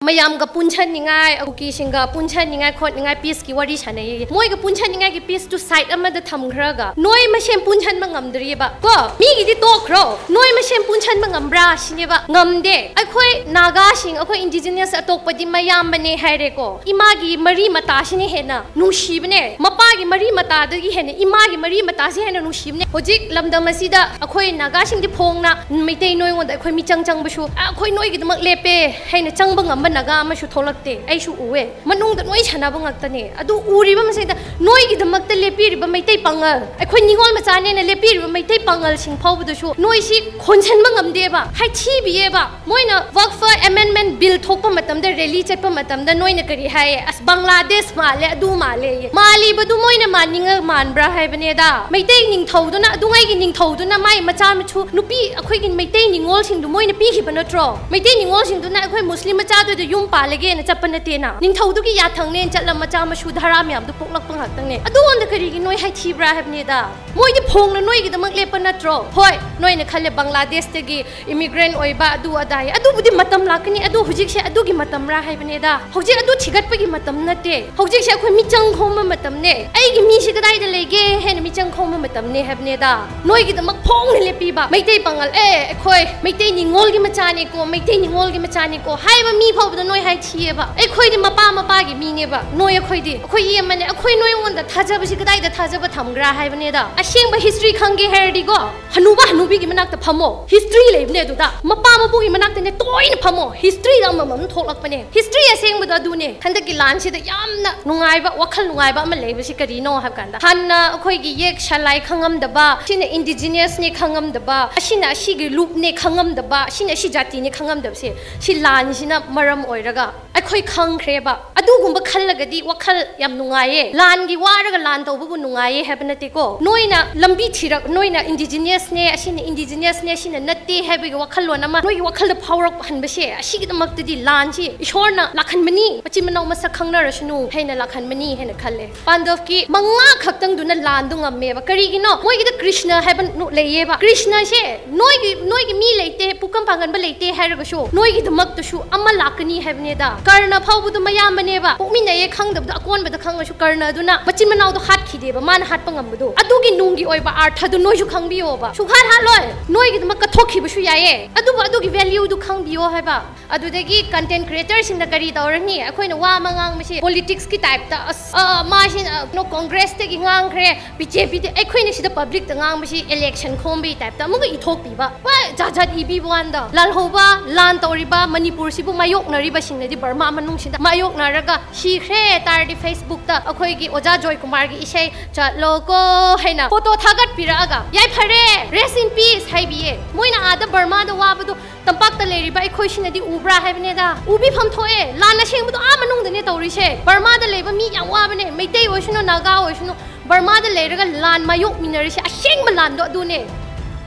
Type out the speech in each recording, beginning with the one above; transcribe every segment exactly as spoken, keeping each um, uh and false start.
ꯃꯌꯥꯝꯒ ꯄꯨꯟꯁꯟꯅꯤꯡꯉꯥꯏ, ꯀꯨꯀꯤꯁꯤꯡꯒ ꯄꯨꯟꯁꯟꯅꯤꯡꯉꯥꯏ ꯈꯣꯠꯅꯤꯡꯉꯥꯏ peaceꯀꯤ ꯋꯥꯔꯤ ꯁꯥꯟꯅꯩꯌꯦ꯫ ꯃꯣꯏꯒ ꯄꯨꯟꯁꯟꯅꯤꯡꯉꯥꯏꯒꯤ peaceꯇꯨ side ꯑꯃꯗ ꯊꯝꯈ꯭ꯔꯒ ꯅꯣꯏ ꯃꯁꯦꯟ ꯄꯨꯟꯁꯟꯕ ꯉꯝꯗ꯭ꯔꯤꯑꯕ ꯀꯣ꯫ ꯃꯤꯒꯤꯗꯤ ꯇꯣꯛꯈ꯭ꯔꯣ, ꯅꯣꯏ ꯃꯁꯦꯟ ꯄꯨꯟꯁꯟꯕ ꯉꯝꯕ꯭ꯔꯥ ꯁꯤꯅꯦꯕ꯫ ꯉꯝꯗꯦ꯫ ꯑꯩꯈꯣꯏ ꯅꯥꯒꯥꯁꯤꯡ, ꯑꯩꯈꯣꯏ indigenous ꯑꯇꯣꯞꯄꯗꯤ ꯃꯌꯥꯝꯕꯅꯦ ꯍꯥꯏꯔꯦꯀꯣ, ꯏꯃꯥꯒꯤ ꯃꯔꯤ ꯃꯇꯥꯁꯤꯅ ꯍꯦꯟꯅ ꯅꯨꯡꯁꯤꯕꯅꯦ꯫ ꯃꯄꯥꯒꯤ ꯃꯔꯤ ꯃꯇꯥꯗꯒꯤ ꯍꯦꯟꯅ ꯏꯃꯥꯒꯤ ꯃꯔꯤ ꯃꯇꯥꯁꯤ ꯍꯦꯟꯅ ꯅꯨꯡꯁꯤꯕꯅꯦ꯫ ꯍꯧꯖꯤꯛ ꯂꯝꯗꯝ ꯑꯁꯤꯗ ꯑꯩꯈꯣꯏ ꯅꯥꯒꯥꯁꯤꯡꯗꯤ ꯐꯣꯡꯅ ꯃꯩꯇꯩ ꯅꯣꯏꯉꯣꯟꯗ ꯑꯩꯈꯣꯏ ꯃꯤꯆꯪ ꯆꯪꯕꯁꯨ, "ꯑ, ꯑꯩꯈꯣꯏ ꯅꯣꯏꯒꯤꯗꯃꯛ ꯂꯦꯞꯄꯦ" ꯍꯥꯏꯅ ꯆꯪꯕ ꯉꯝꯕ ꯅꯥꯒꯥ ꯑꯃꯁꯨ ꯊꯣꯛꯂꯛꯇꯦ꯫ ꯑꯩꯁꯨ ꯎꯑꯦ꯫ ꯃꯅꯨꯡꯗ ꯅꯣꯏ ꯁꯥꯟꯅꯕ ꯉꯥꯛꯇꯅꯦ꯫ ꯑꯗꯨ ꯎꯔꯤꯕ ꯃꯁꯤꯗ ꯅꯣꯏꯒꯤꯗꯃꯛꯇ ꯂꯦꯞꯄꯤꯔꯤꯕ ꯃꯩꯇꯩ ꯄꯥꯉꯜ, ꯑꯩꯈꯣꯏ ꯅꯤꯉꯣꯜ ꯃꯆꯥꯅꯦꯅ ꯂꯦꯞꯄꯤꯔꯤꯕ ꯃꯩꯇꯩ ꯄꯥꯉꯜꯁꯤꯡ ꯐꯥꯎꯕꯗꯁꯨ ꯅꯣꯏꯁꯤ ꯈꯣꯟꯁꯟꯕ ꯉꯝꯗꯦꯕ, ꯍꯥꯏꯊꯤꯕꯤꯌꯦꯕ꯫ ꯃꯣꯏꯅ Waqf Amendment Bill ꯊꯣꯛꯄ ꯃꯇꯝꯗ, rally ꯆꯠꯄ ꯃꯇꯝꯗ ꯅꯣꯏꯅ ꯀꯔꯤ ꯍꯥꯏꯌꯦ? "ꯑꯁ, ꯕꯪꯒ꯭ꯂꯥꯗꯦꯁ ꯃꯥꯜꯂꯦ, ꯑꯗꯨ ꯃꯥꯜꯂꯦ" ꯌꯦ꯫ ꯃꯥꯜꯂꯤꯕꯗꯨ ꯃꯣꯏꯅ ꯃꯥꯟꯅꯤꯡꯉ ꯃꯥꯟꯕ꯭ꯔꯥ ꯍꯥꯏꯕꯅꯦꯗ꯫ ꯃꯩꯇꯩ ꯅꯤꯡꯊꯧꯗꯨꯅ, ꯑꯗꯨꯉꯩꯒꯤ ꯅꯤꯡꯊꯧꯗꯨꯅ ꯃꯥꯏ ꯃꯆꯥ ꯃꯁꯨ ꯅꯨꯄꯤ, ꯑꯩꯈꯣꯏꯒꯤ ꯃꯩꯇꯩ ꯅꯤꯉꯣꯜꯁꯤꯡꯗꯨ ꯃꯣꯏꯅ ꯄꯤꯈꯤꯕ ꯅꯠꯇ꯭ꯔꯣ? ꯃꯩꯇꯩ ꯅꯤꯉꯣꯜꯁꯤꯡꯗꯨꯅ ꯑꯩꯈꯣꯏ ꯃꯨꯁꯂꯤꯝ ꯃꯆꯥꯗꯨꯗ ꯌꯨꯝ ꯄꯥꯜꯂꯒꯦꯅ ꯆꯠꯄ ꯅꯠꯇꯦꯅ꯫ ꯅꯤꯡꯊꯧꯗꯨꯒꯤ ꯌꯥꯊꯪꯅꯦꯅ ꯆꯠꯂ ꯃꯆꯥ ꯃꯁꯨ ꯙꯔꯥ ꯃꯌꯥꯝꯗꯨ ꯄꯣꯛꯂꯛꯄ ꯉꯥꯛꯇꯪꯅꯦ꯫ ꯑꯗꯨꯉꯣꯟꯗ ꯀꯔꯤꯒꯤ ꯅꯣꯏ ꯍꯥꯏꯊꯤꯕ꯭ꯔꯥ ꯍꯥꯏꯕꯅꯦꯗ꯫ ꯃꯣꯏꯗꯤ ꯐꯣꯡꯅ ꯅꯣꯏꯒꯤꯗꯃꯛ ꯂꯦꯞꯄ ꯅꯠꯇ꯭ꯔꯣ? ꯍꯣꯏ, ꯅꯣꯏꯅ ꯈꯜꯂꯦ ꯕꯪꯒ꯭ꯂꯥꯗꯦꯁꯇꯒꯤ immigrant ꯑꯣꯏꯕ ꯑꯗꯨ ꯑꯗꯥ ꯍꯥꯏ꯫ ꯑꯗꯨꯕꯨꯗꯤ ꯃꯇꯝ ꯂꯥꯛꯀꯅꯤ꯫ ꯑꯗꯨ ꯍꯧꯖꯤꯛꯁꯦ ꯑꯗꯨꯒꯤ ꯃꯇꯝꯔꯥ ꯍꯥꯏꯕꯅꯦꯗ꯫ ꯍꯧꯖꯤꯛ ꯑꯗꯨ ꯊꯤꯒꯠꯄꯒꯤ ꯃꯇꯝ ꯅꯠꯇꯦ꯫ ꯍꯧꯖꯤꯛꯁꯦ ꯑꯩꯈꯣꯏ ꯃꯤꯆꯪ ꯈꯣꯝꯕ ꯃꯇꯝꯅꯦ꯫ "ꯑꯩꯒꯤ ꯃꯤꯁꯤ ꯀꯗꯥꯏꯗ ꯂꯩꯒꯦ?" ꯍꯥꯏꯅ ꯃꯤꯆꯪ ꯈꯣꯝꯕ ꯃꯇꯝꯅꯦ ꯍꯥꯏꯕꯅꯦꯗ꯫ ꯅꯣꯏꯒꯤꯗꯃꯛ ꯐꯣꯡꯅ ꯂꯦꯞꯄꯤꯕ ꯃꯩꯇꯩ ꯄꯥꯉꯜ, "ꯑꯦ, ꯑꯩꯈꯣꯏ ꯃꯩꯇꯩ ꯅꯤꯉꯣꯜꯒꯤ ꯃꯆꯥꯅꯤꯀꯣ, ꯃꯩꯇꯩ ꯅꯤꯉꯣꯜꯒꯤ ꯃꯆꯥꯅꯤꯀꯣ" ꯍꯥꯏꯕ ꯃꯤ ꯐꯥꯎꯕꯗ ꯅꯣꯏ ꯍꯥꯏꯊꯤꯌꯦꯕ꯫ ꯑꯩꯈꯣꯏꯗꯤ ꯃꯄꯥ ꯃꯄꯥꯒꯤ ꯃꯤꯅꯦꯕ꯫ ꯅꯣꯏ ꯑꯩꯈꯣꯏꯗꯤ, ꯑꯩꯈꯣꯏ ꯏ ꯑꯃꯅꯦ꯫ ꯑꯩꯈꯣꯏ ꯅꯣꯏꯉꯣꯟꯗ ꯊꯥꯖꯕꯁꯤ ꯀꯗꯥꯏꯗ ꯊꯥꯖꯕ ꯊꯝꯒ꯭ꯔꯥ ꯍꯥꯏꯕꯅꯦꯗ꯫ ꯑꯁꯦꯡꯕ history ꯈꯪꯒꯦ ꯍꯥꯏꯔꯗꯤꯀꯣ, ꯍꯅꯨꯕ ꯍꯅꯨꯕꯤꯒꯤ ꯃꯅꯥꯛꯇ ꯐꯝꯃꯣ꯫ History ꯂꯩꯕꯅꯦ ꯑꯗꯨꯗ꯫ ꯃꯄꯥ ꯃꯄꯨꯒꯤ ꯃꯅꯥꯛꯇꯅꯦ ꯇꯣꯏꯅ ꯐꯝꯃꯣ꯫ Historyꯗ ꯑꯃꯃꯝ ꯊꯣꯛꯂꯛꯄꯅꯦ꯫ History ꯑꯁꯦꯡꯕꯗꯣ ꯑꯗꯨꯅꯦ꯫ ꯍꯟꯗꯛꯀꯤ ꯂꯥꯟꯁꯤꯗ ꯌꯥꯝꯅ ꯅꯨꯡꯉꯥꯏꯕ, ꯋꯥꯈꯜ ꯅꯨꯡꯉꯥꯏꯕ ꯑꯃ ꯂꯩꯕꯁꯤ ꯀꯔꯤꯅꯣ ꯍꯥꯏꯕ ꯀꯥꯟꯗ, ꯍꯥꯟꯅ ꯑꯩꯈꯣꯏꯒꯤ ꯌꯦꯛ ꯁꯂꯥꯏ ꯈꯪꯉꯝꯗꯕ, ꯁꯤꯅ indigenousꯅꯦ ꯈꯪꯉꯝꯗꯕ, ꯑꯁꯤꯅ ꯑꯁꯤꯒꯤ ꯂꯨꯞꯅꯦ ꯈꯪꯉꯝꯗꯕ, ꯑꯁꯤꯅ ꯑꯁꯤ ꯖꯥꯇꯤꯅꯦ ꯈꯪꯉꯝꯗꯕꯁꯦ, ꯁꯤ ꯂꯥꯟꯁꯤꯅ ꯃꯔꯝ ꯑꯣꯏꯔꯒ ꯑꯩꯈꯣꯏ ꯈꯪꯈ꯭ꯔꯦꯕ꯫ ꯑꯗꯨꯒꯨꯝꯕ ꯈꯜꯂꯒꯗꯤ ꯋꯥꯈꯜ ꯌꯥꯝ ꯅꯨꯡꯉꯥꯏꯌꯦ꯫ ꯂꯥꯟꯒꯤ ꯋꯥꯔꯒ ꯂꯥꯟ ꯇꯧꯕꯕꯨ ꯅꯨꯡꯉꯥꯏꯌꯦ ꯍꯥꯏꯕ ꯅꯠꯇꯦꯀꯣ꯫ ꯅꯣꯏꯅ ꯂꯝꯕꯤ ꯊꯤꯔꯛ, ꯅꯣꯏꯅ indigenousꯅꯦ, ꯑꯁꯤꯅ indigenousꯅꯦ, ꯑꯁꯤꯅ ꯅꯠꯇꯦ ꯍꯥꯏꯕꯒꯤ ꯋꯥꯈꯜꯂꯣꯟ ꯑꯃ ꯅꯣꯏꯒꯤ ꯋꯥꯈꯜꯗ ꯐꯥꯎꯔꯛꯍꯟꯕꯁꯦ, ꯑꯁꯤꯒꯤꯗꯃꯛꯇꯗꯤ ꯂꯥꯟꯁꯤ ꯏꯁꯣꯔꯅ ꯂꯥꯛꯍꯟꯕꯅꯤ, ꯃꯆꯤꯟ ꯃꯅꯥꯎ ꯃꯁꯛ ꯈꯪꯅꯔꯁꯅꯨ ꯍꯥꯏꯅ ꯂꯥꯛꯍꯟꯕꯅꯤ ꯍꯥꯏꯅ ꯈꯜꯂꯦ꯫ ꯄꯥꯟꯗꯕꯀꯤ ꯃꯉꯥ ꯈꯛꯇꯪꯗꯨꯅ ꯂꯥꯟꯗꯣ ꯉꯝꯃꯦꯕ꯫ ꯀꯔꯤꯒꯤꯅꯣ? ꯃꯣꯏꯒꯤꯗ ꯀ꯭ꯔꯤꯁꯅ ꯍꯥꯏꯕ ꯅꯨ-, ꯂꯩꯌꯦꯕ꯫ ꯀ꯭ꯔꯤꯁꯅꯁꯦ ꯅꯣꯏꯒꯤ, ꯅꯣꯏꯒꯤ ꯃꯤ ꯂꯩꯇꯦ, ꯄꯨꯀꯝ ꯄꯥꯡꯒꯟꯕ ꯂꯩꯇꯦ ꯍꯥꯏꯔꯒꯁꯨ ꯅꯣꯏꯒꯤꯗꯃꯛꯇꯁꯨ ꯑꯃ ꯂꯥꯛꯀꯅꯤ ꯍꯥꯏꯕꯅꯦꯗ꯫ ꯀꯔꯅ ꯐꯥꯎꯕꯗꯨ ꯃꯌꯥꯝꯕꯅꯦꯕ, ꯄꯣꯛꯃꯤꯟꯅꯩꯌꯦ ꯈꯪꯗꯕꯗꯣ ꯑꯀꯣꯟꯕꯗ ꯈꯪꯉꯁꯨ ꯀꯔꯅ ꯑꯗꯨꯅ ꯃꯆꯤꯟ ꯃꯅꯥꯎꯗꯣ ꯍꯥꯠꯈꯤꯗꯦꯕ, ꯃꯥꯅ ꯍꯥꯠꯄ ꯉꯝꯕꯗꯣ꯫ ꯑꯗꯨꯒꯤ ꯅꯨꯡꯒꯤ ꯑꯣꯏꯕ ꯑꯥꯔꯊꯗꯨ ꯅꯣꯏꯁꯨ ꯈꯪꯕꯤꯌꯣꯕ꯫ ꯁꯨꯡꯍꯥꯠ ꯍꯥꯠꯂꯣꯏ, ꯅꯣꯏꯒꯤꯗꯃꯛ ꯀꯠꯊꯣꯛꯈꯤꯕꯁꯨ ꯌꯥꯏꯌꯦ, ꯑꯗꯨꯕꯨ ꯑꯗꯨꯒꯤ valueꯗꯨ ꯈꯪꯕꯤꯌꯣ ꯍꯥꯏꯕ꯫ ꯑꯗꯨꯗꯒꯤ content creatorꯁꯤꯡꯅ ꯀꯔꯤ ꯇꯧꯔꯅꯤ? ꯑꯩꯈꯣꯏꯅ ꯋꯥ ꯑꯃ ꯉꯥꯡꯕꯁꯤ politicsꯀꯤ typeꯇ, "ꯑꯁ, ꯑ, ꯃꯥꯁꯤꯅ, ꯀꯩꯅꯣ, Congressꯇꯒꯤ ꯉꯥꯡꯈ꯭ꯔꯦ, BJPꯗ", ꯑꯩꯈꯣꯏꯅ ꯁꯤꯗ publicꯇ ꯉꯥꯡꯕꯁꯤ election ꯈꯣꯝꯕꯒꯤ typeꯇ ꯑꯃꯨꯛꯀ ꯏꯊꯣꯛꯄꯤꯕ꯫ ꯍꯣꯏ, ꯖꯥꯠ ꯖꯥꯠ ꯏꯕꯤꯕ ꯋꯥꯅꯤꯗ꯫ ꯂꯥꯜꯍꯧꯕ, ꯂꯥꯟ ꯇꯧꯔꯤꯕ ꯃꯅꯤꯄꯨꯔꯁꯤꯕꯨ ꯃꯥꯌꯣꯛꯅꯔꯤꯕꯁꯤꯡꯅꯗꯤ ꯕꯔꯃꯥ ꯃꯅꯨꯡꯁꯤꯗ ꯃꯥꯌꯣꯛꯅꯔꯒ ꯁꯤꯈ꯭ꯔꯦ ꯇꯥꯔꯗꯤ Facebookꯇ ꯑꯩꯈꯣꯏꯒꯤ ꯑꯣꯖꯥ ꯖꯣꯏꯀꯨꯃꯥꯔꯒꯤ ꯏꯁꯩ "ꯆꯠꯂꯣꯀꯣ" ꯍꯥꯏꯅ photo ꯊꯥꯒꯠꯄꯤꯔꯛꯑꯒ, "ꯌꯥꯏꯐꯔꯦ, rest in peace" ꯍꯥꯏꯕꯤꯌꯦ꯫ ꯃꯣꯏꯅ ꯑꯥꯗ ꯕꯔꯃꯥꯗ ꯋꯥꯕꯗꯣ ꯇꯝꯄꯥꯛꯇ ꯂꯩꯔꯤꯕ ꯑꯩꯈꯣꯏꯁꯤꯅꯗꯤ ꯎꯕ꯭ꯔꯥ ꯍꯥꯏꯕꯅꯦꯗ꯫ ꯎꯕꯤꯐꯝ ꯊꯣꯛꯑꯦ꯫ ꯂꯥꯟ ꯑꯁꯦꯡꯕꯗꯣ ꯑꯥ ꯃꯅꯨꯡꯗꯅꯦ ꯇꯧꯔꯤꯁꯦ꯫ ꯕꯔꯃꯥꯗ ꯂꯩꯕ ꯃꯤ ꯌꯥꯝ ꯋꯥꯕꯅꯦ, ꯃꯩꯇꯩ ꯑꯣꯏꯁꯅꯨ, ꯅꯥꯒꯥ ꯑꯣꯏꯁꯅꯨ, ꯕꯔꯃꯥꯗ ꯂꯩꯔꯒ ꯂꯥꯟ ꯃꯥꯌꯣꯛꯃꯤꯟꯅꯔꯤꯁꯦ꯫ ꯑꯁꯦꯡꯕ ꯂꯥꯟꯗꯣ ꯑꯗꯨꯅꯦ꯫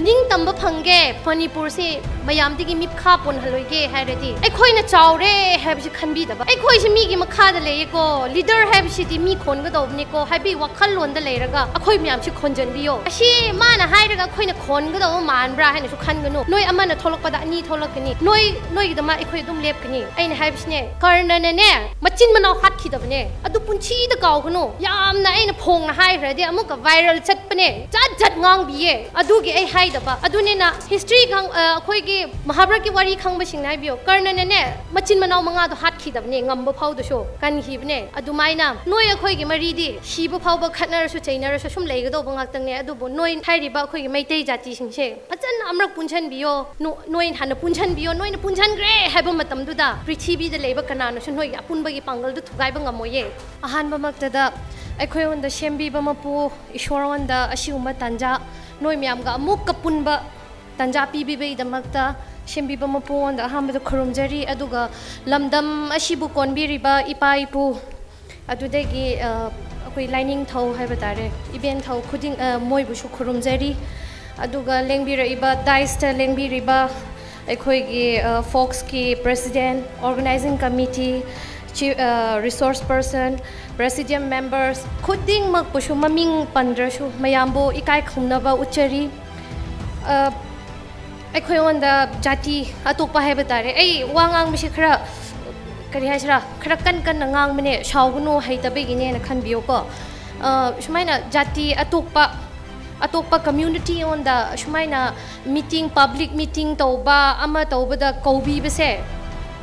ꯅꯤꯡꯇꯝꯕ ꯐꯪꯒꯦ, ꯃꯅꯤꯄꯨꯔꯁꯤ ꯃꯌꯥꯝꯗꯒꯤ ꯃꯤꯈꯥ ꯄꯣꯟꯍꯜꯂꯣꯏꯒꯦ ꯍꯥꯏꯔꯗꯤ, ꯑꯩꯈꯣꯏꯅ ꯆꯥꯎꯔꯦ ꯍꯥꯏꯕꯁꯤ ꯈꯟꯕꯤꯗꯕ, ꯑꯩꯈꯣꯏꯁꯤ ꯃꯤꯒꯤ ꯃꯈꯥꯗ ꯂꯩꯌꯦꯀꯣ, leader ꯍꯥꯏꯕꯁꯤꯗꯤ ꯃꯤ ꯈꯣꯟꯒꯗꯧꯕꯅꯤꯀꯣ ꯍꯥꯏꯕꯒꯤ ꯋꯥꯈꯜꯂꯣꯟꯗ ꯂꯩꯔꯒ ꯑꯩꯈꯣꯏ ꯃꯌꯥꯝꯁꯤ ꯈꯣꯟꯖꯟꯕꯤꯌꯣ꯫ ꯑꯁꯤ ꯃꯥꯅ ꯍꯥꯏꯔꯒ ꯑꯩꯈꯣꯏꯅ ꯈꯣꯟꯒꯗꯧꯕ ꯃꯥꯟꯕ꯭ꯔꯥ ꯍꯥꯏꯅꯁꯨ ꯈꯟꯒꯅꯨ꯫ ꯅꯣꯏ ꯑꯃꯅ ꯊꯣꯛꯂꯛꯄꯗ ꯑꯅꯤ ꯊꯣꯛꯂꯛꯀꯅꯤ꯫ ꯅꯣꯏ, ꯅꯣꯏꯒꯤꯗꯃꯛ ꯑꯩꯈꯣꯏ ꯑꯗꯨꯝ ꯂꯦꯞꯀꯅꯤ꯫ ꯑꯩꯅ ꯍꯥꯏꯕꯁꯤꯅꯦ, ꯀꯔꯅꯅꯅꯦ ꯃꯆꯤꯟ ꯃꯅꯥꯎ ꯍꯥꯠꯈꯤꯗꯕꯅꯦ꯫ ꯑꯗꯨ ꯄꯨꯟꯁꯤꯗ ꯀꯥꯎꯒꯅꯨ꯫ ꯌꯥꯝꯅ ꯑꯩꯅ ꯐꯣꯡꯅ ꯍꯥꯏꯈ꯭ꯔꯗꯤ ꯑꯃꯨꯛꯀ viral ꯆꯠꯄꯅꯦ꯫ ꯖꯥꯠ ꯖꯥꯠ ꯉꯥꯡꯕꯤꯌꯦ꯫ ꯑꯗꯨꯒꯤ ꯑꯩ ꯍꯥꯏꯗꯕ꯫ ꯑꯗꯨꯅꯤꯅ history ꯈꯪ-, ꯑ, ꯑꯩꯈꯣꯏꯒꯤ ꯃꯍꯥꯚꯥꯔꯠꯀꯤ ꯋꯥꯔꯤ ꯈꯪꯕꯁꯤꯡꯅ ꯍꯥꯏꯕꯤꯌꯣ꯫ ꯀꯔꯅꯅꯅꯦ ꯃꯆꯤꯟ ꯃꯅꯥꯎ ꯃꯉꯥꯗꯣ ꯍꯥꯠꯈꯤꯗꯕꯅꯦ, ꯉꯝꯕ ꯐꯥꯎꯗꯁꯨ ꯀꯟꯈꯤꯕꯅꯦ꯫ ꯑꯗꯨꯃꯥꯏꯅ ꯅꯣꯏ ꯑꯩꯈꯣꯏꯒꯤ ꯃꯔꯤꯗꯤ ꯁꯤꯕ ꯐꯥꯎꯕ ꯈꯠꯅꯔꯁꯨ ꯆꯩꯅꯔꯁꯨ ꯁꯨꯝ ꯂꯩꯒꯗꯧꯕ ꯉꯥꯛꯇꯪꯅꯦ꯫ ꯑꯗꯨꯕꯨ ꯅꯣꯏ ꯍꯥꯏꯔꯤꯕ ꯑꯩꯈꯣꯏꯒꯤ ꯃꯩꯇꯩ ꯖꯥꯇꯤꯁꯤꯡꯁꯦ ꯐꯖꯅ ꯑꯃꯔꯛ ꯄꯨꯟꯁꯤꯟꯕꯤꯌꯣ꯫ ꯅꯣ-, ꯅꯣꯏ ꯍꯥꯟꯅ ꯄꯨꯟꯁꯤꯟꯕꯤꯌꯣ꯫ ꯅꯣꯏꯅ ꯄꯨꯟꯁꯤꯟꯈ꯭ꯔꯦ ꯍꯥꯏꯕ ꯃꯇꯝꯗꯨꯗ ꯄ꯭ꯔꯤꯊꯤꯕꯤꯗ ꯂꯩꯕ ꯀꯅꯥꯅꯁꯨ ꯅꯣꯏꯒꯤ ꯑꯄꯨꯟꯕꯒꯤ ꯄꯥꯡꯒꯜꯗꯨ ꯊꯨꯒꯥꯏꯕ ꯉꯝꯃꯣꯏꯌꯦ꯫ ꯑꯍꯥꯟꯕꯃꯛꯇꯗ ꯑꯩꯈꯣꯏꯉꯣꯟꯗ ꯁꯦꯝꯕꯤꯕ ꯃꯄꯨ ꯏꯁꯣꯔꯉꯣꯟꯗ ꯑꯁꯤꯒꯨꯝꯕ ꯇꯥꯟꯖꯥ, ꯅꯣꯏ ꯃꯌꯥꯝꯒ ꯑꯃꯨꯛꯀ ꯄꯨꯟꯕ ꯇꯥꯟꯖꯥ ꯄꯤꯕꯤꯕꯒꯤꯗꯃꯛꯇ ꯁꯦꯝꯕꯤꯕ ꯃꯄꯨꯉꯣꯟꯗ ꯑꯍꯥꯟꯕꯗ ꯈꯨꯔꯨꯝꯖꯔꯤ꯫ ꯑꯗꯨꯒ ꯂꯝꯗꯝ ꯑꯁꯤꯕꯨ ꯀꯣꯟꯕꯤꯔꯤꯕ ꯏꯄꯥ ꯏꯄꯨ, ꯑꯗꯨꯗꯒꯤ ꯑꯩꯈꯣꯏ ꯂꯥꯏꯅꯤꯡꯊꯧ ꯍꯥꯏꯕ ꯇꯥꯔꯦ, ꯏꯕꯦꯟꯊꯧ ꯈꯨꯗꯤꯡ ꯃꯣꯏꯕꯨꯁꯨ ꯈꯨꯔꯨꯝꯖꯔꯤ꯫ ꯑꯗꯨꯒ ꯂꯦꯡꯕꯤꯔꯛꯏꯕ, ꯗꯥꯏꯁꯇ ꯂꯦꯡꯕꯤꯔꯤꯕ ꯑꯩꯈꯣꯏꯒꯤ ꯐꯣꯛꯁꯀꯤ president, organising committee, resource person, presidium members ꯈꯨꯗꯤꯡꯃꯛꯄꯨꯁꯨ ꯃꯃꯤꯡ ꯄꯟꯗ꯭ꯔꯁꯨ ꯃꯌꯥꯝꯕꯨ ꯏꯀꯥꯏ ꯈꯨꯝꯅꯕ ꯎꯠꯆꯔꯤ꯫ ꯑꯩꯈꯣꯏꯉꯣꯟꯗ ꯖꯥꯇꯤ ꯑꯇꯣꯞꯄ ꯍꯥꯏꯕ ꯇꯥꯔꯦ, ꯑꯩ ꯋꯥ ꯉꯥꯡꯕꯁꯤ ꯈꯔ, ꯀꯔꯤ ꯍꯥꯏꯁꯤꯔꯥ, ꯈꯔ ꯀꯟ ꯀꯟꯅ ꯉꯥꯡꯕꯅꯦ, ꯁꯥꯎꯒꯅꯨ, ꯍꯩꯇꯕꯒꯤꯅꯦꯅ ꯈꯟꯕꯤꯌꯣꯀꯣ꯫ ꯁꯨꯃꯥꯏꯅ ꯖꯥꯇꯤ ꯑꯇꯣꯞꯄ, ꯑꯇꯣꯞꯄ ꯀꯝꯃ꯭ꯌꯨꯅꯤꯇꯤ ꯑꯣꯟꯗ ꯁꯨꯃꯥꯏꯅ ꯃꯤꯇꯤꯡ, ꯄꯕ꯭ꯂꯤꯛ ꯃꯤꯇꯤꯡ ꯇꯧꯕ, ꯑꯃ ꯇꯧꯕꯗ ꯀꯧꯕꯤꯕꯁꯦ,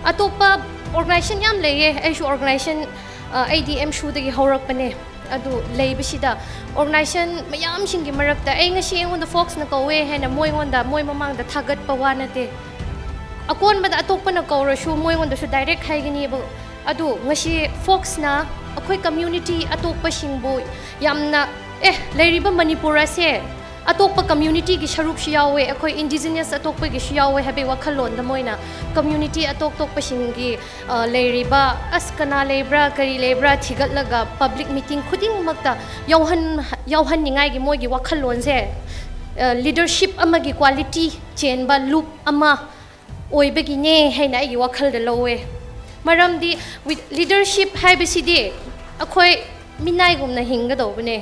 ꯑꯇꯣꯞꯄ ꯑꯣꯔꯒꯅꯥꯏꯖꯦꯁꯟ ꯌꯥꯝ ꯂꯩꯌꯦ, ꯑꯩꯁꯨ ꯑꯣꯔꯒꯅꯥꯏꯖꯦꯁꯟ, ꯑꯩꯗꯤ ꯑꯦꯝꯁꯨꯗꯒꯤ ꯍꯧꯔꯛꯄꯅꯦ꯫ ꯑꯗꯨ ꯂꯩꯕꯁꯤꯗ ꯑꯣꯔꯒꯅꯥꯏꯖꯦꯁꯟ ꯃꯌꯥꯝꯁꯤꯡꯒꯤ ꯃꯔꯛꯇ ꯑꯩ ꯉꯁꯤ ꯑꯩꯉꯣꯟꯗ ꯐꯣꯛꯁꯅ ꯀꯧꯋꯦ ꯍꯥꯏꯅ ꯃꯣꯏꯉꯣꯟꯗ, ꯃꯣꯏ ꯃꯃꯥꯡꯗ ꯊꯥꯒꯠꯄ ꯋꯥ ꯅꯠꯇꯦ꯫ ꯑꯀꯣꯟꯕꯗ ꯑꯇꯣꯞꯄꯅ ꯀꯧꯔꯁꯨ ꯃꯣꯏꯉꯣꯟꯗꯁꯨ ꯗꯥꯏꯔꯦꯛ ꯍꯥꯏꯒꯅꯤꯕ꯫ ꯑꯗꯨ ꯉꯁꯤ ꯐꯣꯛꯁꯅ ꯑꯩꯈꯣꯏ ꯀꯝꯃ꯭ꯌꯨꯅꯤꯇꯤ ꯑꯇꯣꯞꯄꯁꯤꯡꯕꯨ ꯌꯥꯝꯅ, ꯑꯦ, ꯂꯩꯔꯤꯕ ꯃꯅꯤꯄꯨꯔ ꯑꯁꯦ ꯑꯇꯣꯞꯄ ꯀꯝꯃ꯭ꯌꯨꯅꯤꯇꯤꯒꯤ ꯁꯔꯨꯛꯁꯨ ꯌꯥꯎꯋꯦ, ꯑꯩꯈꯣꯏ ꯏꯟꯗꯤꯖꯤꯅꯁ ꯑꯇꯣꯞꯄꯒꯤꯁꯨ ꯌꯥꯎꯋꯦ ꯍꯥꯏꯕꯒꯤ ꯋꯥꯈꯜꯂꯣꯟꯗ ꯃꯣꯏꯅ ꯀꯝꯃ꯭ꯌꯨꯅꯤꯇꯤ ꯑꯇꯣꯞ ꯑꯇꯣꯞꯄꯁꯤꯡꯒꯤ ꯂꯩꯔꯤꯕ, ꯑꯁ, ꯀꯅꯥ ꯂꯩꯕ꯭ꯔꯥ, ꯀꯔꯤ ꯂꯩꯕ꯭ꯔꯥ ꯊꯤꯒꯠꯂꯒ ꯄꯕ꯭ꯂꯤꯛ ꯃꯤꯇꯤꯡ ꯈꯨꯗꯤꯡꯃꯛꯇ ꯌꯥꯎꯍꯟ-, ꯌꯥꯎꯍꯟꯅꯤꯡꯉꯥꯏꯒꯤ ꯃꯣꯏꯒꯤ ꯋꯥꯈꯜꯂꯣꯟꯁꯦ, ꯂꯤꯗꯔꯁꯤꯞ ꯑꯃꯒꯤ ꯀ꯭ꯋꯥꯂꯤꯇꯤ ꯆꯦꯟꯕ ꯂꯨꯞ ꯑꯃ ꯑꯣꯏꯕꯒꯤꯅꯦ ꯍꯥꯏꯅ ꯑꯩꯒꯤ ꯋꯥꯈꯜꯗ ꯂꯧꯋꯦ꯫ ꯃꯔꯝꯗꯤ with leadership ꯍꯥꯏꯕꯁꯤꯗꯤ ꯑꯩꯈꯣꯏ ꯃꯤꯅꯥꯏꯒꯨꯝꯅ ꯍꯤꯡꯒꯗꯧꯕꯅꯦ꯫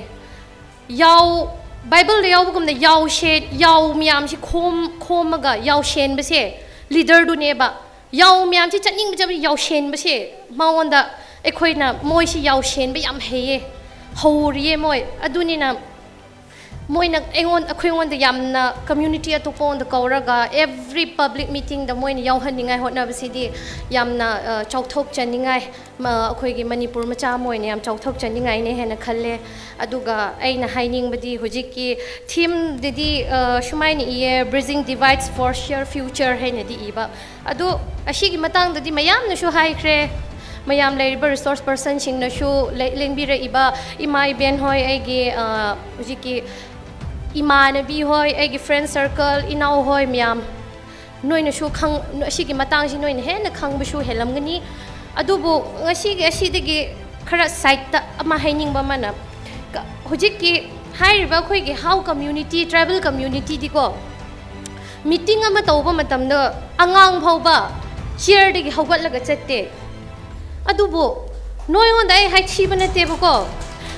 ꯌꯥꯎ, ꯕꯥꯏꯕꯜꯗ ꯌꯥꯎꯕꯒꯨꯝꯅ ꯌꯥꯎꯁꯦ-, ꯌꯥꯎ ꯃꯌꯥꯝꯁꯤ ꯈꯣꯝ-, ꯈꯣꯝꯃꯒ ꯌꯥꯎꯁꯦꯟꯕꯁꯦ ꯂꯤꯗꯔꯗꯨꯅꯦꯕ꯫ ꯌꯥꯎ ꯃꯌꯥꯝꯁꯤ ꯆꯠꯅꯤꯡꯕ ꯆꯠꯄ ꯌꯥꯎꯁꯦꯟꯕꯁꯦ ꯃꯉꯣꯟꯗ ꯑꯩꯈꯣꯏꯅ, ꯃꯣꯏꯁꯤ ꯌꯥꯎꯁꯦꯟꯕ ꯌꯥꯝ ꯍꯩꯌꯦ, ꯍꯧꯔꯤꯌꯦ ꯃꯣꯏ꯫ ꯑꯗꯨꯅꯤꯅ ꯃꯣꯏꯅ ꯑꯩꯉꯣꯟ-, ꯑꯩꯈꯣꯏꯉꯣꯟꯗ ꯌꯥꯝꯅ ꯀꯝꯃ꯭ꯌꯨꯅꯤꯇꯤ ꯑꯇꯣꯞꯄꯉꯣꯟꯗ ꯀꯧꯔꯒ every public meetingꯗ ꯃꯣꯏꯅ ꯌꯥꯎꯍꯟꯅꯤꯡꯉꯥꯏ ꯍꯣꯠꯅꯕꯁꯤꯗꯤ ꯌꯥꯝꯅ, ꯑ, ꯆꯥꯎꯊꯣꯛꯆꯅꯤꯡꯉꯥꯏ, ꯃ-, ꯑꯩꯈꯣꯏꯒꯤ ꯃꯅꯤꯄꯨꯔ ꯃꯆꯥ ꯑꯃ ꯑꯣꯏꯅ ꯌꯥꯝ ꯆꯥꯎꯊꯣꯛꯆꯅꯤꯡꯉꯥꯏꯅꯦ ꯍꯥꯏꯅ ꯈꯜꯂꯦ꯫ ꯑꯗꯨꯒ ꯑꯩꯅ ꯍꯥꯏꯅꯤꯡꯕꯗꯤ ꯍꯧꯖꯤꯛꯀꯤ themeꯗꯗꯤ, ꯑ, ꯁꯨꯃꯥꯏꯅ ꯏꯌꯦ, "Bridging divides for share future" ꯍꯥꯏꯅꯗꯤ ꯏꯕ꯫ ꯑꯗꯨ ꯑꯁꯤꯒꯤ ꯃꯇꯥꯡꯗꯗꯤ ꯃꯌꯥꯝꯅꯁꯨ ꯍꯥꯏꯈ꯭ꯔꯦ꯫ ꯃꯌꯥꯝ ꯂꯩꯔꯤꯕ ꯔꯤꯁꯣꯔꯁ ꯄꯔꯁꯟꯁꯤꯡꯅꯁꯨ, ꯂꯦ-, ꯂꯦꯡꯕꯤꯔꯛꯏꯕ ꯏꯃꯥ ꯏꯕꯦꯟ ꯍꯣꯏ, ꯑꯩꯒꯤ, ꯑ, ꯍꯧꯖꯤꯛꯀꯤ ꯏꯃꯥꯟꯅꯕꯤ ꯍꯣꯏ, ꯑꯩꯒꯤ ꯐ꯭ꯔꯦꯟ ꯁꯔꯀꯜ, ꯏꯅꯥꯎ ꯍꯣꯏ ꯃꯌꯥꯝ, ꯅꯣꯏꯅꯁꯨ ꯈꯪ ꯑꯁꯤꯒꯤ ꯃꯇꯥꯡꯁꯤ ꯅꯣꯏꯅ ꯍꯦꯟꯅ ꯈꯪꯕꯁꯨ ꯍꯦꯜꯂꯝꯒꯅꯤ꯫ ꯑꯗꯨꯕꯨ ꯉꯁꯤꯒꯤ ꯑꯁꯤꯗꯒꯤ ꯈꯔ ꯁꯥꯏꯠꯇ ꯑꯃ ꯍꯥꯏꯅꯤꯡꯕ ꯑꯃꯅ, ꯍꯧꯖꯤꯛꯀꯤ ꯍꯥꯏꯔꯤꯕ ꯑꯩꯈꯣꯏꯒꯤ ꯍꯥꯎ ꯀꯝꯃ꯭ꯌꯨꯅꯤꯇꯤ, ꯇ꯭ꯔꯥꯏꯕꯦꯜ ꯀꯝꯃ꯭ꯌꯨꯅꯤꯇꯤꯗꯤꯀꯣ, ꯃꯤꯇꯤꯡ ꯑꯃ ꯇꯧꯕ ꯃꯇꯝꯗ ꯑꯉꯥꯡ ꯐꯥꯎꯕ ꯆꯤꯌꯔꯗꯒꯤ ꯍꯧꯒꯠꯂꯒ ꯆꯠꯇꯦ꯫ ꯑꯗꯨꯕꯨ ꯅꯣꯏꯉꯣꯟꯗ ꯑꯩ ꯍꯥꯏꯊꯤꯕ ꯅꯠꯇꯦꯕꯀꯣ꯫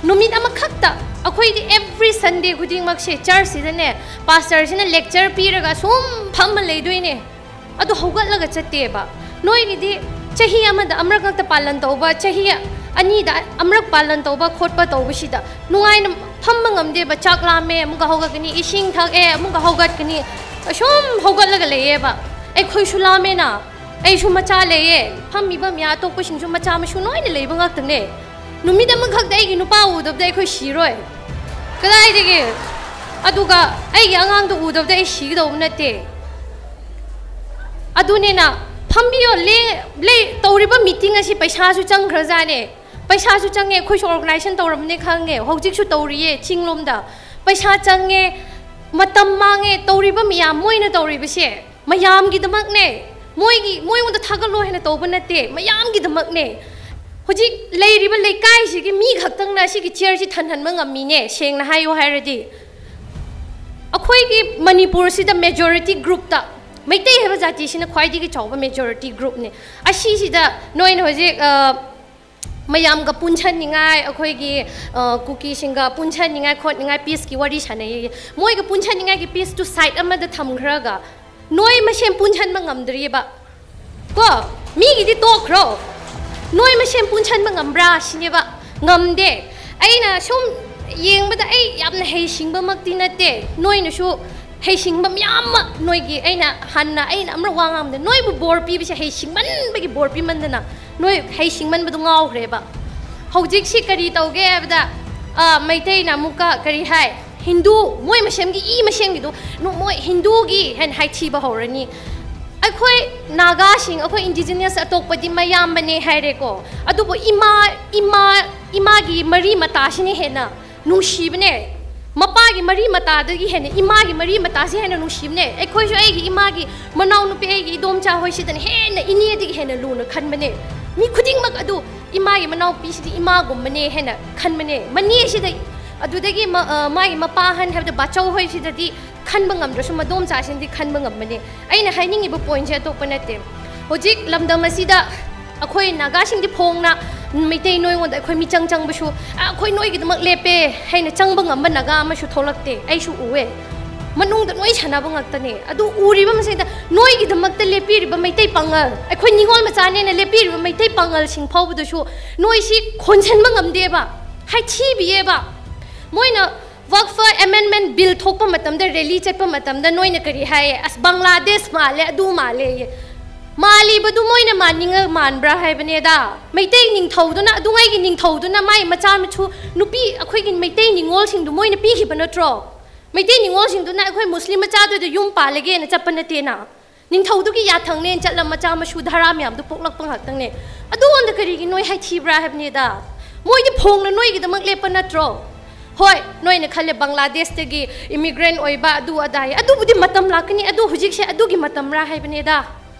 ꯅꯨꯃꯤꯠ ꯑꯃꯈꯛꯇ, ꯑꯩꯈꯣꯏꯗꯤ ꯑꯦꯚ꯭ꯔꯤ ꯁꯟꯗꯦ ꯈꯨꯗꯤꯡꯃꯛꯁꯦ ꯆꯔꯆꯁꯤꯗꯅꯦ, ꯄꯥꯁꯇꯔꯁꯤꯅ ꯂꯦꯛꯆꯔ ꯄꯤꯔꯒ ꯁꯨꯝ ꯐꯝꯃ ꯂꯩꯗꯣꯏꯅꯦ꯫ ꯑꯗꯨ ꯍꯧꯒꯠꯂꯒ ꯆꯠꯇꯦꯕ꯫ ꯅꯣꯏꯒꯤꯗꯤ ꯆꯍꯤ ꯑꯃꯗ ꯑꯃꯨꯔꯛ ꯉꯛꯇ ꯄꯥꯂꯟ ꯇꯧꯕ, ꯆꯍꯤ ꯑꯅꯤꯗ ꯑꯃꯨꯔꯛ ꯄꯥꯂꯟ ꯇꯧꯕ ꯈꯣꯠꯄ ꯇꯧꯕꯁꯤꯗ ꯅꯨꯡꯉꯥꯏꯅ ꯐꯝꯕ ꯉꯝꯗꯦꯕ꯫ ꯆꯥꯛ ꯂꯥꯝꯃꯦ, ꯑꯃꯨꯛꯀ ꯍꯧꯒꯠꯀꯅꯤ, ꯏꯁꯤꯡ ꯊꯛꯑꯦ, ꯑꯃꯨꯛꯀ ꯍꯧꯒꯠꯀꯅꯤ, ꯑꯁꯨꯝ ꯍꯧꯒꯠꯂꯒ ꯂꯩꯌꯦꯕ꯫ ꯑꯩꯈꯣꯏꯁꯨ ꯂꯥꯝꯃꯦꯅ, ꯑꯩꯁꯨ ꯃꯆꯥ ꯂꯩꯌꯦ, ꯐꯝꯃꯤꯕ ꯃꯌꯥꯝ ꯑꯇꯣꯞꯄꯁꯤꯡꯁꯨ ꯃꯆꯥ ꯃꯁꯨ ꯂꯣꯏꯅ ꯂꯩꯕ ꯉꯥꯛꯇꯅꯦ꯫ ꯅꯨꯃꯤꯠ ꯑꯃꯈꯛꯇ ꯑꯩꯒꯤ ꯅꯨꯄꯥ ꯎꯗꯕꯗ ꯑꯩꯈꯣꯏ ꯁꯤꯔꯣꯏ꯫ ꯀꯗꯥꯏꯗꯒꯤ? ꯑꯗꯨꯒ ꯑꯩꯒꯤ ꯑꯉꯥꯡꯗꯣ ꯎꯗꯕꯗ ꯑꯩ ꯁꯤꯒꯗꯧꯕ ꯅꯠꯇꯦ꯫ ꯑꯗꯨꯅꯤꯅ ꯐꯝꯕꯤꯌꯣ, ꯂꯦ-, ꯂꯦ-, ꯇꯧꯔꯤꯕ ꯃꯤꯇꯤꯡ ꯑꯁꯤ ꯄꯩꯁꯥꯁꯨ ꯆꯪꯈ꯭ꯔꯖꯥꯠꯅꯦ꯫ ꯄꯩꯁꯥꯁꯨ ꯆꯪꯉꯦ, ꯑꯩꯈꯣꯏꯁꯨ ꯑꯣꯔꯒꯅꯥꯏꯖꯦꯁꯟ ꯇꯧꯔꯝꯅꯦ ꯈꯪꯉꯦ, ꯍꯧꯖꯤꯛꯁꯨ ꯇꯧꯔꯤꯌꯦ ꯆꯤꯡꯂꯣꯝꯗ꯫ ꯄꯩꯁꯥ ꯆꯪꯉꯦ, ꯃꯇꯝ ꯃꯥꯡꯉꯦ, ꯇꯧꯔꯤꯕ ꯃꯌꯥꯝ ꯃꯣꯏꯅ ꯇꯧꯔꯤꯕꯁꯦ ꯃꯌꯥꯝꯒꯤꯗꯃꯛꯅꯦ꯫ ꯃꯣꯏꯒꯤ, ꯃꯣꯏꯉꯣꯟꯗ ꯊꯥꯒꯠꯂꯣ ꯍꯥꯏꯅ ꯇꯧꯕ ꯅꯠꯇꯦ, ꯃꯌꯥꯝꯒꯤꯗꯃꯛꯅꯦ꯫ ꯍꯧꯖꯤꯛ ꯂꯩꯔꯤꯕ ꯂꯩꯀꯥꯏꯁꯤꯒꯤ ꯃꯤ ꯈꯛꯇꯪꯅ ꯁꯤꯒꯤ ꯆꯤꯌꯔꯁꯤ ꯊꯟꯍꯟꯕ ꯉꯝꯃꯤꯅꯦ, ꯁꯦꯡꯅ ꯍꯥꯏꯌꯣ ꯍꯥꯏꯔꯗꯤ꯫ ꯑꯩꯈꯣꯏꯒꯤ ꯃꯅꯤꯄꯨꯔꯁꯤꯗ ꯃꯦꯖꯣꯔꯤꯇꯤ ꯒ꯭ꯔꯨꯞꯇ, ꯃꯩꯇꯩ ꯍꯥꯏꯕ ꯖꯥꯇꯤꯁꯤꯅ ꯈ꯭ꯋꯥꯏꯗꯒꯤ ꯆꯥꯎꯕ ꯃꯦꯖꯣꯔꯤꯇꯤ ꯒ꯭ꯔꯨꯞꯅꯦ꯫ ꯑꯁꯤꯁꯤꯗ ꯅꯣꯏꯅ ꯍꯧꯖꯤꯛ, ꯑ, ꯃꯌꯥꯝꯒ ꯄꯨꯟꯁꯟꯅꯤꯡꯉꯥꯏ, ꯑꯩꯈꯣꯏꯒꯤ, ꯑ, ꯀꯨꯀꯤꯁꯤꯡꯒ ꯄꯨꯟꯁꯟꯅꯤꯡꯉꯥꯏ ꯈꯣꯠꯅꯤꯡꯉꯥꯏ ꯄꯤꯁꯀꯤ ꯋꯥꯔꯤ ꯁꯥꯟꯅꯩꯌꯦ꯫ ꯃꯣꯏꯒ ꯄꯨꯟꯁꯟꯅꯤꯡꯉꯥꯏꯒꯤ ꯄꯤꯁꯇꯨ ꯁꯥꯏꯠ ꯑꯃꯗ ꯊꯝꯈ꯭ꯔꯒ ꯅꯣꯏ ꯃꯁꯦꯟ ꯄꯨꯟꯁꯟꯕ ꯉꯝꯗ꯭ꯔꯤꯕ꯫ ꯀꯣ, ꯃꯤꯒꯤꯗꯤ ꯇꯣꯛꯈ꯭ꯔꯣ, ꯅꯣꯏ ꯃꯁꯦꯟ ꯄꯨꯟꯁꯟꯕ ꯉꯝꯕ꯭ꯔꯥ ꯁꯤꯅꯦꯕ꯫ ꯉꯝꯗꯦ꯫ ꯑꯩꯅ ꯁꯨꯝ ꯌꯦꯡꯕꯗ ꯑꯩ ꯌꯥꯝꯅ ꯍꯩꯁꯤꯡꯕꯃꯛꯇꯤ ꯅꯠꯇꯦ, ꯅꯣꯏꯅꯁꯨ ꯍꯩꯁꯤꯡꯕ ꯃꯌꯥꯝ ꯑꯃ ꯅꯣꯏꯒꯤ, ꯑꯩꯅ ꯍꯟꯅ, ꯑꯩꯅ ꯑꯃꯔꯛ ꯋꯥ ꯉꯥꯡꯕꯗ ꯅꯣꯏꯕꯨ ꯕꯣꯔ ꯄꯤꯕꯁꯦ, ꯍꯩꯁꯤꯡꯃꯟꯕꯒꯤ ꯕꯣꯔ ꯄꯤꯃꯟꯗꯅ ꯅꯣꯏ ꯍꯩꯁꯤꯡꯃꯟꯕꯗꯨ ꯉꯥꯎꯈ꯭ꯔꯦꯕ꯫ ꯍꯧꯖꯤꯛꯁꯤ ꯀꯔꯤ ꯇꯧꯒꯦ ꯍꯥꯏꯕꯗ, ꯑ, ꯃꯩꯇꯩꯅ ꯑꯃꯨꯛꯀ ꯀꯔꯤ ꯍꯥꯏ, ꯍꯤꯟꯗꯨ, ꯃꯣꯏ ꯃꯁꯦꯟꯒꯤ ꯏ ꯃꯁꯦꯟꯒꯤꯗꯨ ꯅꯣ-, ꯃꯣꯏ ꯍꯤꯟꯗꯨꯒꯤ ꯍꯥꯏꯅ ꯍꯥꯏꯊꯤꯕ ꯍꯧꯔꯅꯤ꯫ ꯑꯩꯈꯣꯏ ꯅꯥꯒꯥꯁꯤꯡ, ꯑꯩꯈꯣꯏ ꯏꯟꯗꯤꯖꯤꯅꯁ ꯑꯇꯣꯞꯄꯗꯤ ꯃꯌꯥꯝꯕꯅꯦ ꯍꯥꯏꯔꯦꯀꯣ, ꯑꯗꯨꯕꯨ ꯏꯃꯥ, ꯏꯃꯥ, ꯏꯃꯥꯒꯤ ꯃꯔꯤ ꯃꯇꯥꯁꯤꯅ ꯍꯦꯟꯅ ꯅꯨꯡꯁꯤꯕꯅꯦ꯫ ꯃꯄꯥꯒꯤ ꯃꯔꯤ ꯃꯇꯥꯗꯒꯤ ꯍꯦꯟꯅ ꯏꯃꯥꯒꯤ ꯃꯔꯤ ꯃꯇꯥꯁꯦ ꯍꯦꯟꯅ ꯅꯨꯡꯁꯤꯕꯅꯦ꯫ ꯑꯩꯈꯣꯏꯁꯨ ꯑꯩꯒꯤ ꯏꯃꯥꯒꯤ ꯃꯅꯥꯎꯅꯨꯄꯤ, ꯑꯩꯒꯤ ꯏꯗꯣꯝꯆꯥ ꯍꯣꯏꯁꯤꯗꯅ ꯍꯦꯟꯅ ꯏꯅꯦꯗꯒꯤ ꯍꯦꯟꯅ ꯂꯨꯅ ꯈꯟꯕꯅꯦ꯫ ꯃꯤ ꯈꯨꯗꯤꯡꯃꯛ ꯑꯗꯨ ꯏꯃꯥꯒꯤ ꯃꯅꯥꯎꯄꯤꯁꯤꯗꯤ ꯏꯃꯥꯒꯨꯝꯕꯅꯦ ꯍꯦꯟꯅ ꯈꯟꯕꯅꯦ꯫ ꯃꯅꯦꯁꯤꯗ, ꯑꯗꯨꯗꯒꯤ ꯃ-, ꯑ, ꯃꯥꯒꯤ ꯃꯄꯥ ꯑꯍꯟ ꯍꯥꯏꯕꯗꯤ ꯕꯥꯆꯧ ꯍꯣꯏꯁꯤꯗꯗꯤ ꯈꯟꯕ ꯉꯝꯗ꯭ꯔꯁꯨ ꯃꯗꯣꯝꯆꯥꯁꯤꯡꯗꯤ ꯈꯟꯕ ꯉꯝꯕꯅꯦ꯫ ꯑꯩꯅ ꯍꯥꯏꯅꯤꯡꯉꯤꯕ ꯄꯣꯏꯟꯁꯦ ꯑꯇꯣꯞꯄ ꯅꯠꯇꯦ꯫ ꯍꯧꯖꯤꯛ ꯂꯝꯗꯝ ꯑꯁꯤꯗ ꯑꯩꯈꯣꯏ ꯅꯥꯒꯥꯁꯤꯡꯗꯤ ꯐꯣꯡꯅ ꯃꯩꯇꯩ ꯅꯣꯏꯉꯣꯟꯗ ꯑꯩꯈꯣꯏ ꯃꯤꯆꯪ ꯆꯪꯕꯁꯨ, "ꯑ, ꯑꯩꯈꯣꯏ ꯅꯣꯏꯒꯤꯗꯃꯛ ꯂꯦꯞꯄꯦ" ꯍꯥꯏꯅ ꯆꯪꯕ ꯉꯝꯕ ꯅꯥꯒꯥ ꯑꯃꯁꯨ ꯊꯣꯛꯂꯛꯇꯦ꯫ ꯑꯩꯁꯨ ꯎꯋꯦ꯫ ꯃꯅꯨꯡꯗ ꯅꯣꯏ ꯁꯥꯟꯅꯕ ꯉꯥꯛꯇꯅꯦ꯫ ꯑꯗꯨ ꯎꯔꯤꯕ ꯃꯁꯤꯗ ꯅꯣꯏꯒꯤꯗꯃꯛꯇ ꯂꯦꯞꯄꯤꯔꯤꯕ ꯃꯩꯇꯩ ꯄꯥꯉꯜ, ꯑꯩꯈꯣꯏ ꯅꯤꯉꯣꯜ ꯃꯆꯥꯅꯦꯅ ꯂꯦꯞꯄꯤꯔꯤꯕ ꯃꯩꯇꯩ ꯄꯥꯉꯜꯁꯤꯡ ꯐꯥꯎꯕꯗꯁꯨ ꯅꯣꯏꯁꯤ ꯈꯣꯟꯁꯟꯕ ꯉꯝꯗꯦꯕ, ꯍꯥꯏꯊꯤꯕꯤꯌꯦꯕ꯫ ꯃꯣꯏꯅ ꯋꯛꯐ ꯑꯦꯃꯦꯟꯃꯦꯟ ꯕꯤꯜ ꯊꯣꯛꯄ ꯃꯇꯝꯗ, ꯔꯦꯂꯤ ꯆꯠꯄ ꯃꯇꯝꯗ ꯅꯣꯏꯅ ꯀꯔꯤ ꯍꯥꯏꯌꯦ? "ꯑꯁ, ꯕꯪꯒ꯭ꯂꯥꯗꯦꯁ ꯃꯥꯜꯂꯦ, ꯑꯗꯨ ꯃꯥꯜꯂꯦ" ꯌꯦ꯫ ꯃꯥꯜꯂꯤꯕꯗꯨ ꯃꯣꯏꯅ ꯃꯥꯟꯅꯤꯡꯉ ꯃꯥꯟꯕ꯭ꯔꯥ ꯍꯥꯏꯕꯅꯦꯗ꯫ ꯃꯩꯇꯩ ꯅꯤꯡꯊꯧꯗꯨꯅ, ꯑꯗꯨꯉꯩꯒꯤ ꯅꯤꯡꯊꯧꯗꯨꯅ ꯃꯥꯏ ꯃꯆꯥ ꯃꯁꯨ ꯅꯨꯄꯤ, ꯑꯩꯈꯣꯏꯒꯤ ꯃꯩꯇꯩ ꯅꯤꯉꯣꯜꯁꯤꯡꯗꯨ ꯃꯣꯏꯅ ꯄꯤꯈꯤꯕ ꯅꯠꯇ꯭ꯔꯣ? ꯃꯩꯇꯩ ꯅꯤꯉꯣꯜꯁꯤꯡꯗꯨꯅ ꯑꯩꯈꯣꯏ ꯃꯨꯁꯂꯤꯝ ꯃꯆꯥꯗꯨꯗ ꯌꯨꯝ ꯄꯥꯜꯂꯒꯦꯅ ꯆꯠꯄ ꯅꯠꯇꯦꯅ꯫ ꯅꯤꯡꯊꯧꯗꯨꯒꯤ ꯌꯥꯊꯪꯅꯦꯅ ꯆꯠꯂ ꯃꯆꯥ ꯃꯁꯨ ꯙꯔꯥ ꯃꯌꯥꯝꯗꯨ ꯄꯣꯛꯂꯛꯄ ꯉꯥꯛꯇꯪꯅꯦ꯫ ꯑꯗꯨꯉꯣꯟꯗ ꯀꯔꯤꯒꯤ ꯅꯣꯏ ꯍꯥꯏꯊꯤꯕ꯭ꯔꯥ ꯍꯥꯏꯕꯅꯤꯗ꯫ ꯃꯣꯏꯗꯤ ꯐꯣꯡꯅ ꯅꯣꯏꯒꯤꯗꯃꯛ ꯂꯦꯞꯄ ꯅꯠꯇ꯭ꯔꯣ? ꯍꯣꯏ, ꯅꯣꯏꯅ ꯈꯜꯂꯦ ꯕꯪꯒ꯭ꯂꯥꯗꯦꯁꯇꯒꯤ ꯏꯃꯤꯒ꯭ꯔꯦꯟ ꯑꯣꯏꯕ ꯑꯗꯨ ꯑꯗꯥ ꯍꯥꯏ꯫ ꯑꯗꯨꯕꯨꯗꯤ ꯃꯇꯝ ꯂꯥꯛꯀꯅꯤ꯫ ꯑꯗꯨ ꯍꯧꯖꯤꯛꯁꯦ ꯑꯗꯨꯒꯤ ꯃꯇꯝꯔꯥ ꯍꯥꯏꯕꯅꯤꯗ꯫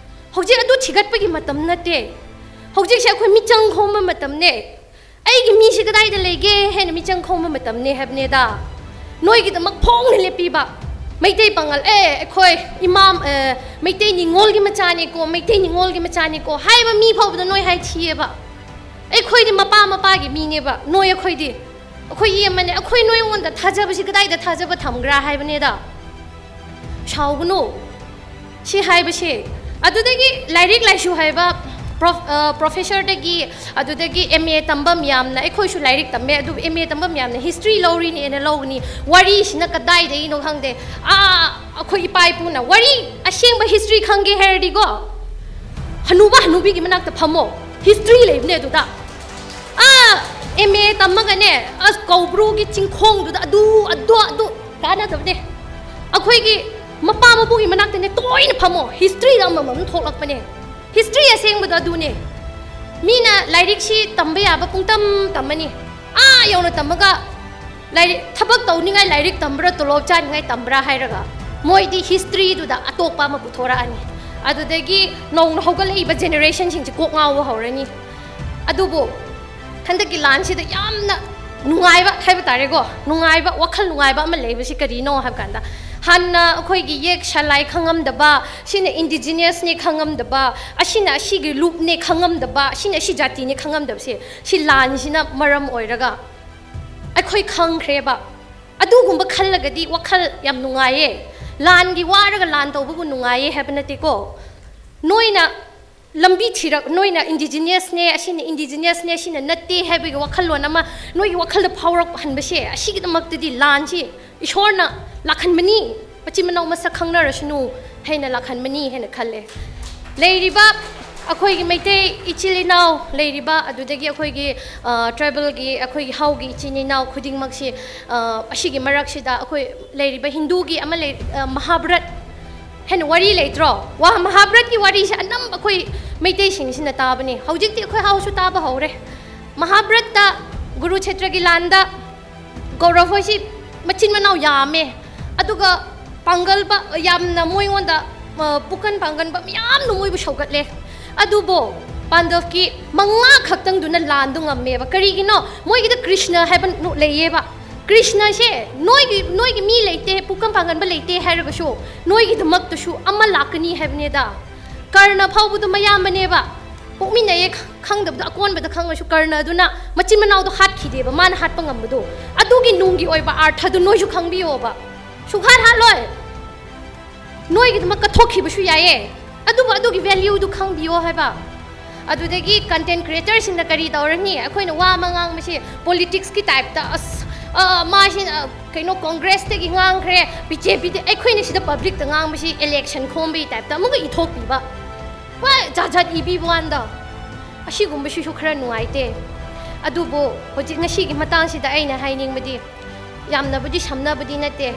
ꯍꯧꯖꯤꯛ ꯑꯗꯨ ꯊꯤꯒꯠꯄꯒꯤ ꯃꯇꯝ ꯅꯠꯇꯦ꯫ ꯍꯧꯖꯤꯛꯁꯦ ꯑꯩꯈꯣꯏ ꯃꯤꯆꯪ ꯈꯣꯝꯕ ꯃꯇꯝꯅꯦ꯫ "ꯑꯩꯒꯤ ꯃꯤꯁꯤ ꯀꯗꯥꯏꯗ ꯂꯩꯒꯦ?" ꯍꯥꯏꯅ ꯃꯤꯆꯪ ꯈꯣꯝꯕ ꯃꯇꯝꯅꯦ ꯍꯥꯏꯕꯅꯦꯗ꯫ ꯅꯣꯏꯒꯤꯗꯃꯛ ꯐꯣꯡꯅ ꯂꯦꯞꯄꯤꯕ ꯃꯩꯇꯩ ꯄꯥꯉꯜ, "ꯑꯦ, ꯑꯩꯈꯣꯏ ꯏꯃꯥ, ꯑꯦ, ꯃꯩꯇꯩ ꯅꯤꯉꯣꯜꯒꯤ ꯃꯆꯥꯅꯤꯀꯣ, ꯃꯩꯇꯩ ꯅꯤꯉꯣꯜꯒꯤ ꯃꯆꯥꯅꯤꯀꯣ" ꯍꯥꯏꯕ ꯃꯤ ꯐꯥꯎꯕꯗ ꯅꯣꯏ ꯍꯥꯏꯊꯤꯌꯦꯕ꯫ ꯑꯩꯈꯣꯏꯗꯤ ꯃꯄꯥ ꯃꯄꯥꯒꯤ ꯃꯤꯅꯦꯕ, ꯅꯣꯏ ꯑꯩꯈꯣꯏꯗꯤ꯫ ꯑꯩꯈꯣꯏ ꯏ ꯑꯃꯅꯦ, ꯑꯩꯈꯣꯏ ꯅꯣꯏꯉꯣꯟꯗ ꯊꯥꯖꯕꯁꯤ ꯀꯗꯥꯏꯗ ꯊꯥꯖꯕ ꯊꯝꯒ꯭ꯔꯥ ꯍꯥꯏꯕꯅꯦꯗ꯫ ꯁꯥꯎꯒꯅꯨ꯫ ꯁꯤ ꯍꯥꯏꯕꯁꯦ, ꯑꯗꯨꯗꯒꯤ ꯂꯥꯏꯔꯤꯛ ꯂꯥꯏꯁꯨ ꯍꯩꯕ ꯄ꯭ꯔꯣꯐ-, ꯑ, ꯄ꯭ꯔꯣꯐꯦꯁꯔꯗꯒꯤ, ꯑꯗꯨꯗꯒꯤ ꯑꯦꯝ ꯑꯦ ꯇꯝꯕ ꯃꯌꯥꯝꯅ, ꯑꯩꯈꯣꯏꯁꯨ ꯂꯥꯏꯔꯤꯛ ꯇꯝꯃꯦ, ꯑꯗꯨꯕꯨ ꯑꯦꯝ ꯑꯦ ꯇꯝꯕ ꯃꯌꯥꯝꯅ ꯍꯤꯁꯇ꯭ꯔꯤ ꯂꯧꯔꯤꯅꯦꯅ ꯂꯧꯒꯅꯤ꯫ ꯋꯥꯔꯤꯁꯤꯅ ꯀꯗꯥꯏꯗꯒꯤꯅꯣ ꯈꯪꯗꯦ꯫ ꯑꯥ, ꯑꯩꯈꯣꯏ ꯏꯄꯥ ꯏꯄꯨꯅ ꯋꯥꯔꯤ ꯑꯁꯦꯡꯕ ꯍꯤꯁꯇ꯭ꯔꯤ ꯈꯪꯒꯦ ꯍꯥꯏꯔꯗꯤꯀꯣ, ꯍꯅꯨꯕ ꯍꯅꯨꯕꯤꯒꯤ ꯃꯅꯥꯛꯇ ꯐꯝꯃꯣ, ꯍꯤꯁꯇ꯭ꯔꯤ ꯂꯩꯕꯅꯦ ꯑꯗꯨꯗ꯫ ꯑꯥ, ꯑꯦꯝ ꯑꯦ ꯇꯝꯃꯒꯅꯦ, ꯑꯁ, ꯀꯧꯕ꯭ꯔꯨꯒꯤ ꯆꯤꯡꯈꯣꯡꯗꯨꯗ ꯑꯗꯨ, ꯑꯗꯨ, ꯑꯗꯨ ꯀꯥꯟꯅꯗꯕꯅꯦ꯫ ꯑꯩꯈꯣꯏꯒꯤ ꯃꯄꯥ ꯃꯄꯨꯒꯤ ꯃꯅꯥꯛꯇꯅꯦ ꯇꯣꯏꯅ ꯐꯝꯃꯣ, ꯍꯤꯁꯇ꯭ꯔꯤꯗ ꯑꯃꯃꯝ ꯊꯣꯛꯂꯛꯄꯅꯦ꯫ ꯍꯤꯁꯇ꯭ꯔꯤ ꯑꯁꯦꯡꯕꯗꯣ ꯑꯗꯨꯅꯦ꯫ ꯃꯤꯅ ꯂꯥꯏꯔꯤꯛꯁꯤ ꯇꯝꯕ ꯌꯥꯕ ꯄꯨꯡꯇꯝ ꯇꯝꯃꯅꯤ, ꯑꯥ ꯌꯧꯅ ꯇꯝꯃꯒ ꯂꯥꯏꯔꯤꯛ, ꯊꯕꯛ ꯇꯧꯅꯤꯡꯉꯥꯏ ꯂꯥꯏꯔꯤꯛ ꯇꯝꯕ꯭ꯔꯥ, ꯇꯣꯂꯣꯞ ꯆꯥꯅꯤꯡꯉꯥꯏ ꯇꯝꯕ꯭ꯔꯥ ꯍꯥꯏꯔꯒ ꯃꯣꯏꯗꯤ historyꯗꯨꯗ ꯑꯇꯣꯞꯄ ꯑꯃ ꯄꯨꯊꯣꯔꯛꯑꯅꯤ꯫ ꯑꯗꯨꯗꯒꯤ ꯅꯧꯅ ꯍꯧꯒꯠꯂꯛꯏꯕ generationꯁꯤꯡꯁꯦ ꯀꯣꯛ ꯉꯥꯎꯕ ꯍꯧꯔꯅꯤ꯫ ꯑꯗꯨꯕꯨ ꯍꯟꯗꯛꯀꯤ ꯂꯥꯟꯁꯤꯗ ꯌꯥꯝꯅ ꯅꯨꯡꯉꯥꯏꯕ ꯍꯥꯏꯕ ꯇꯥꯔꯦꯀꯣ, ꯅꯨꯡꯉꯥꯏꯕ, ꯋꯥꯈꯜ ꯅꯨꯡꯉꯥꯏꯕ ꯑꯃ ꯂꯩꯕꯁꯤ ꯀꯔꯤꯅꯣ ꯍꯥꯏꯕ ꯀꯥꯟꯗ, ꯍꯥꯟꯅ ꯑꯩꯈꯣꯏꯒꯤ ꯌꯦꯛ ꯁꯂꯥꯏ ꯈꯪꯉꯝꯗꯕ, ꯁꯤꯅ indigenousꯅꯦ ꯈꯪꯉꯝꯗꯕ, ꯑꯁꯤꯅ ꯑꯁꯤꯒꯤ ꯂꯨꯞꯅꯦ ꯈꯪꯉꯝꯗꯕ, ꯁꯤꯅ ꯑꯁꯤ ꯖꯥꯇꯤꯅꯦ ꯈꯪꯉꯝꯗꯕꯁꯦ, ꯁꯤ ꯂꯥꯟꯁꯤꯅ ꯃꯔꯝ ꯑꯣꯏꯔꯒ ꯑꯩꯈꯣꯏ ꯈꯪꯈ꯭ꯔꯦꯕ꯫ ꯑꯗꯨꯒꯨꯝꯕ ꯈꯜꯂꯒꯗꯤ ꯋꯥꯈꯜ ꯌꯥꯝ ꯅꯨꯡꯉꯥꯏꯌꯦ꯫ ꯂꯥꯟꯒꯤ ꯋꯥꯔꯒ ꯂꯥꯟ ꯇꯧꯕꯕꯨ ꯅꯨꯡꯉꯥꯏꯌꯦ ꯍꯥꯏꯕ ꯅꯠꯇꯦꯀꯣ꯫ ꯅꯣꯏꯅ ꯂꯝꯕꯤ ꯊꯤꯔꯛ-, ꯅꯣꯏꯅ indigenousꯅꯦ, ꯑꯁꯤꯅ indigenousꯅꯦ, ꯑꯁꯤꯅ ꯅꯠꯇꯦ ꯍꯥꯏꯕꯒꯤ ꯋꯥꯈꯜꯂꯣꯟ ꯑꯃ ꯅꯣꯏꯒꯤ ꯋꯥꯈꯜꯗ ꯐꯥꯎꯔꯛꯍꯟꯕꯁꯦ, ꯑꯁꯤꯒꯤꯗꯃꯛꯇꯗꯤ ꯂꯥꯟꯁꯤ ꯏꯁꯣꯔꯅ ꯂꯥꯛꯍꯟꯕꯅꯤ꯫ ꯃꯆꯤꯟ ꯃꯅꯥꯎ ꯃꯁꯛ ꯈꯪꯅꯔꯁꯅꯨ ꯍꯥꯏꯅ ꯂꯥꯛꯍꯟꯕꯅꯤ ꯍꯥꯏꯅ ꯈꯜꯂꯦ꯫ ꯂꯩꯔꯤꯕ ꯑꯩꯈꯣꯏꯒꯤ ꯃꯩꯇꯩ ꯏꯆꯤꯜ ꯏꯅꯥꯎ ꯂꯩꯔꯤꯕ, ꯑꯗꯨꯗꯒꯤ ꯑꯩꯈꯣꯏꯒꯤ, ꯑ, tribalꯒꯤ, ꯑꯩꯈꯣꯏꯒꯤ ꯍꯥꯎꯒꯤ ꯏꯆꯤꯟ ꯏꯅꯥꯎ ꯈꯨꯗꯤꯡꯃꯛꯁꯤ, ꯑ, ꯑꯁꯤꯒꯤ ꯃꯔꯛꯁꯤꯗ ꯑꯩꯈꯣꯏ ꯂꯩꯔꯤꯕ ꯍꯤꯟꯗꯨꯒꯤ ꯑꯃ ꯂꯩ, ꯑ, ꯃꯍꯥꯚꯥꯔꯠ ꯍꯥꯏꯅ ꯋꯥꯔꯤ ꯂꯩꯇ꯭ꯔꯣ? ꯋꯥ, ꯃꯍꯥꯚꯥꯔꯠꯀꯤ ꯋꯥꯔꯤꯁꯦ ꯑꯅꯝꯕ ꯑꯩꯈꯣꯏ ꯃꯩꯇꯩꯁꯤꯡꯁꯤꯅ ꯇꯥꯕꯅꯤ꯫ ꯍꯧꯖꯤꯛꯇꯤ ꯑꯩꯈꯣꯏ ꯍꯥꯎꯁꯨ ꯇꯥꯕ ꯍꯧꯔꯦ꯫ ꯃꯍꯥꯚꯥꯔꯠꯇ ꯀꯨꯔꯨꯛꯁꯦꯇ꯭ꯔꯒꯤ ꯂꯥꯟꯗ ꯀꯧꯔꯕ ꯍꯣꯏꯁꯤ ꯃꯆꯤꯟ ꯃꯅꯥꯎ ꯌꯥꯝꯃꯦ, ꯑꯗꯨꯒ ꯄꯥꯡꯒꯜꯕ ꯌꯥꯝꯅ ꯃꯣꯏꯉꯣꯟꯗ, ꯑ, ꯄꯨꯀꯟ ꯄꯥꯡꯒꯟꯕ ꯃꯌꯥꯝꯅ ꯃꯣꯏꯕꯨ ꯁꯧꯒꯠꯂꯦ꯫ ꯑꯗꯨꯕꯨ ꯄꯥꯟꯗꯕꯀꯤ ꯃꯉꯥ ꯈꯛꯇꯪꯗꯨꯅ ꯂꯥꯟꯗꯣ ꯉꯝꯃꯦꯕ꯫ ꯀꯔꯤꯒꯤꯅꯣ? ꯃꯣꯏꯒꯤꯗ ꯀ꯭ꯔꯤꯁꯅ ꯍꯥꯏꯕ ꯅꯨ-, ꯂꯩꯌꯦꯕ꯫ ꯀ꯭ꯔꯤꯁꯅꯁꯦ ꯅꯣꯏꯒꯤ, ꯅꯣꯏꯒꯤ ꯃꯤ ꯂꯩꯇꯦ, ꯄꯨꯀꯟ ꯄꯥꯡꯒꯟꯕ ꯂꯩꯇꯦ ꯍꯥꯏꯔꯒꯁꯨ ꯅꯣꯏꯒꯤꯗꯃꯛꯇꯁꯨ ꯑꯃ ꯂꯥꯛꯀꯅꯤ ꯍꯥꯏꯕꯅꯦꯗ꯫ ꯀꯔꯅ ꯐꯥꯎꯕꯗꯣ ꯃꯌꯥꯝꯕꯅꯦꯕ, ꯄꯣꯛꯃꯤꯟꯅꯩꯌꯦ ꯈ-, ꯈꯪꯗꯕꯗꯣ ꯑꯀꯣꯟꯕꯗ ꯈꯪꯉꯁꯨ ꯀꯔꯅ ꯑꯗꯨꯅ ꯃꯆꯤꯟ ꯃꯅꯥꯎꯗꯣ ꯍꯥꯠꯈꯤꯗꯦꯕ, ꯃꯥꯅ ꯍꯥꯠꯄ ꯉꯝꯕꯗꯣ꯫ ꯑꯗꯨꯒꯤ ꯅꯨꯡꯒꯤ ꯑꯣꯏꯕ ꯑꯥꯔꯊꯗꯨ ꯅꯣꯏꯁꯨ ꯈꯪꯕꯤꯌꯣꯕ꯫ ꯁꯨꯡꯍꯥꯠ ꯍꯥꯠꯂꯣꯏ꯫ ꯅꯣꯏꯒꯤꯗꯃꯛ ꯀꯠꯊꯣꯛꯈꯤꯕꯁꯨ ꯌꯥꯏꯌꯦ, ꯑꯗꯨꯕꯨ ꯑꯗꯨꯒꯤ valueꯗꯨ ꯈꯪꯕꯤꯌꯣ ꯍꯥꯏꯕ꯫ ꯑꯗꯨꯗꯒꯤ content creatorꯁꯤꯡꯅ ꯀꯔꯤ ꯇꯧꯔꯅꯤ? ꯑꯩꯈꯣꯏꯅ ꯋꯥ ꯑꯃ ꯉꯥꯡꯕꯁꯤ politicsꯀꯤ typeꯇ, "ꯑꯁ, ꯑ, ꯃꯥꯁꯤꯅ ꯀꯩꯅꯣ Congressꯇꯒꯤ ꯉꯥꯡꯈ꯭ꯔꯦ, BJPꯗ", ꯑꯩꯈꯣꯏꯅ ꯁꯤꯗ publicꯇ ꯉꯥꯡꯕꯁꯤ election ꯈꯣꯝꯕꯒꯤ typeꯇ ꯑꯃꯨꯛꯀ ꯏꯊꯣꯛꯄꯤꯕ꯫ ꯍꯣꯏ, ꯖꯥꯠ ꯖꯥꯠ ꯏꯕꯤꯕ ꯋꯥꯅꯤꯗ꯫ ꯑꯁꯤꯒꯨꯝꯕꯁꯤꯁꯨ ꯈꯔ ꯅꯨꯡꯉꯥꯏꯇꯦ꯫ ꯑꯗꯨꯕꯨ ꯍꯧꯖꯤꯛ ꯉꯁꯤꯒꯤ ꯃꯇꯥꯡꯁꯤꯗ ꯑꯩꯅ ꯍꯥꯏꯅꯤꯡꯕꯗꯤ, ꯌꯥꯝꯅꯕꯨꯗꯤ ꯁꯝꯅꯕꯗꯤ ꯅꯠꯇꯦ꯫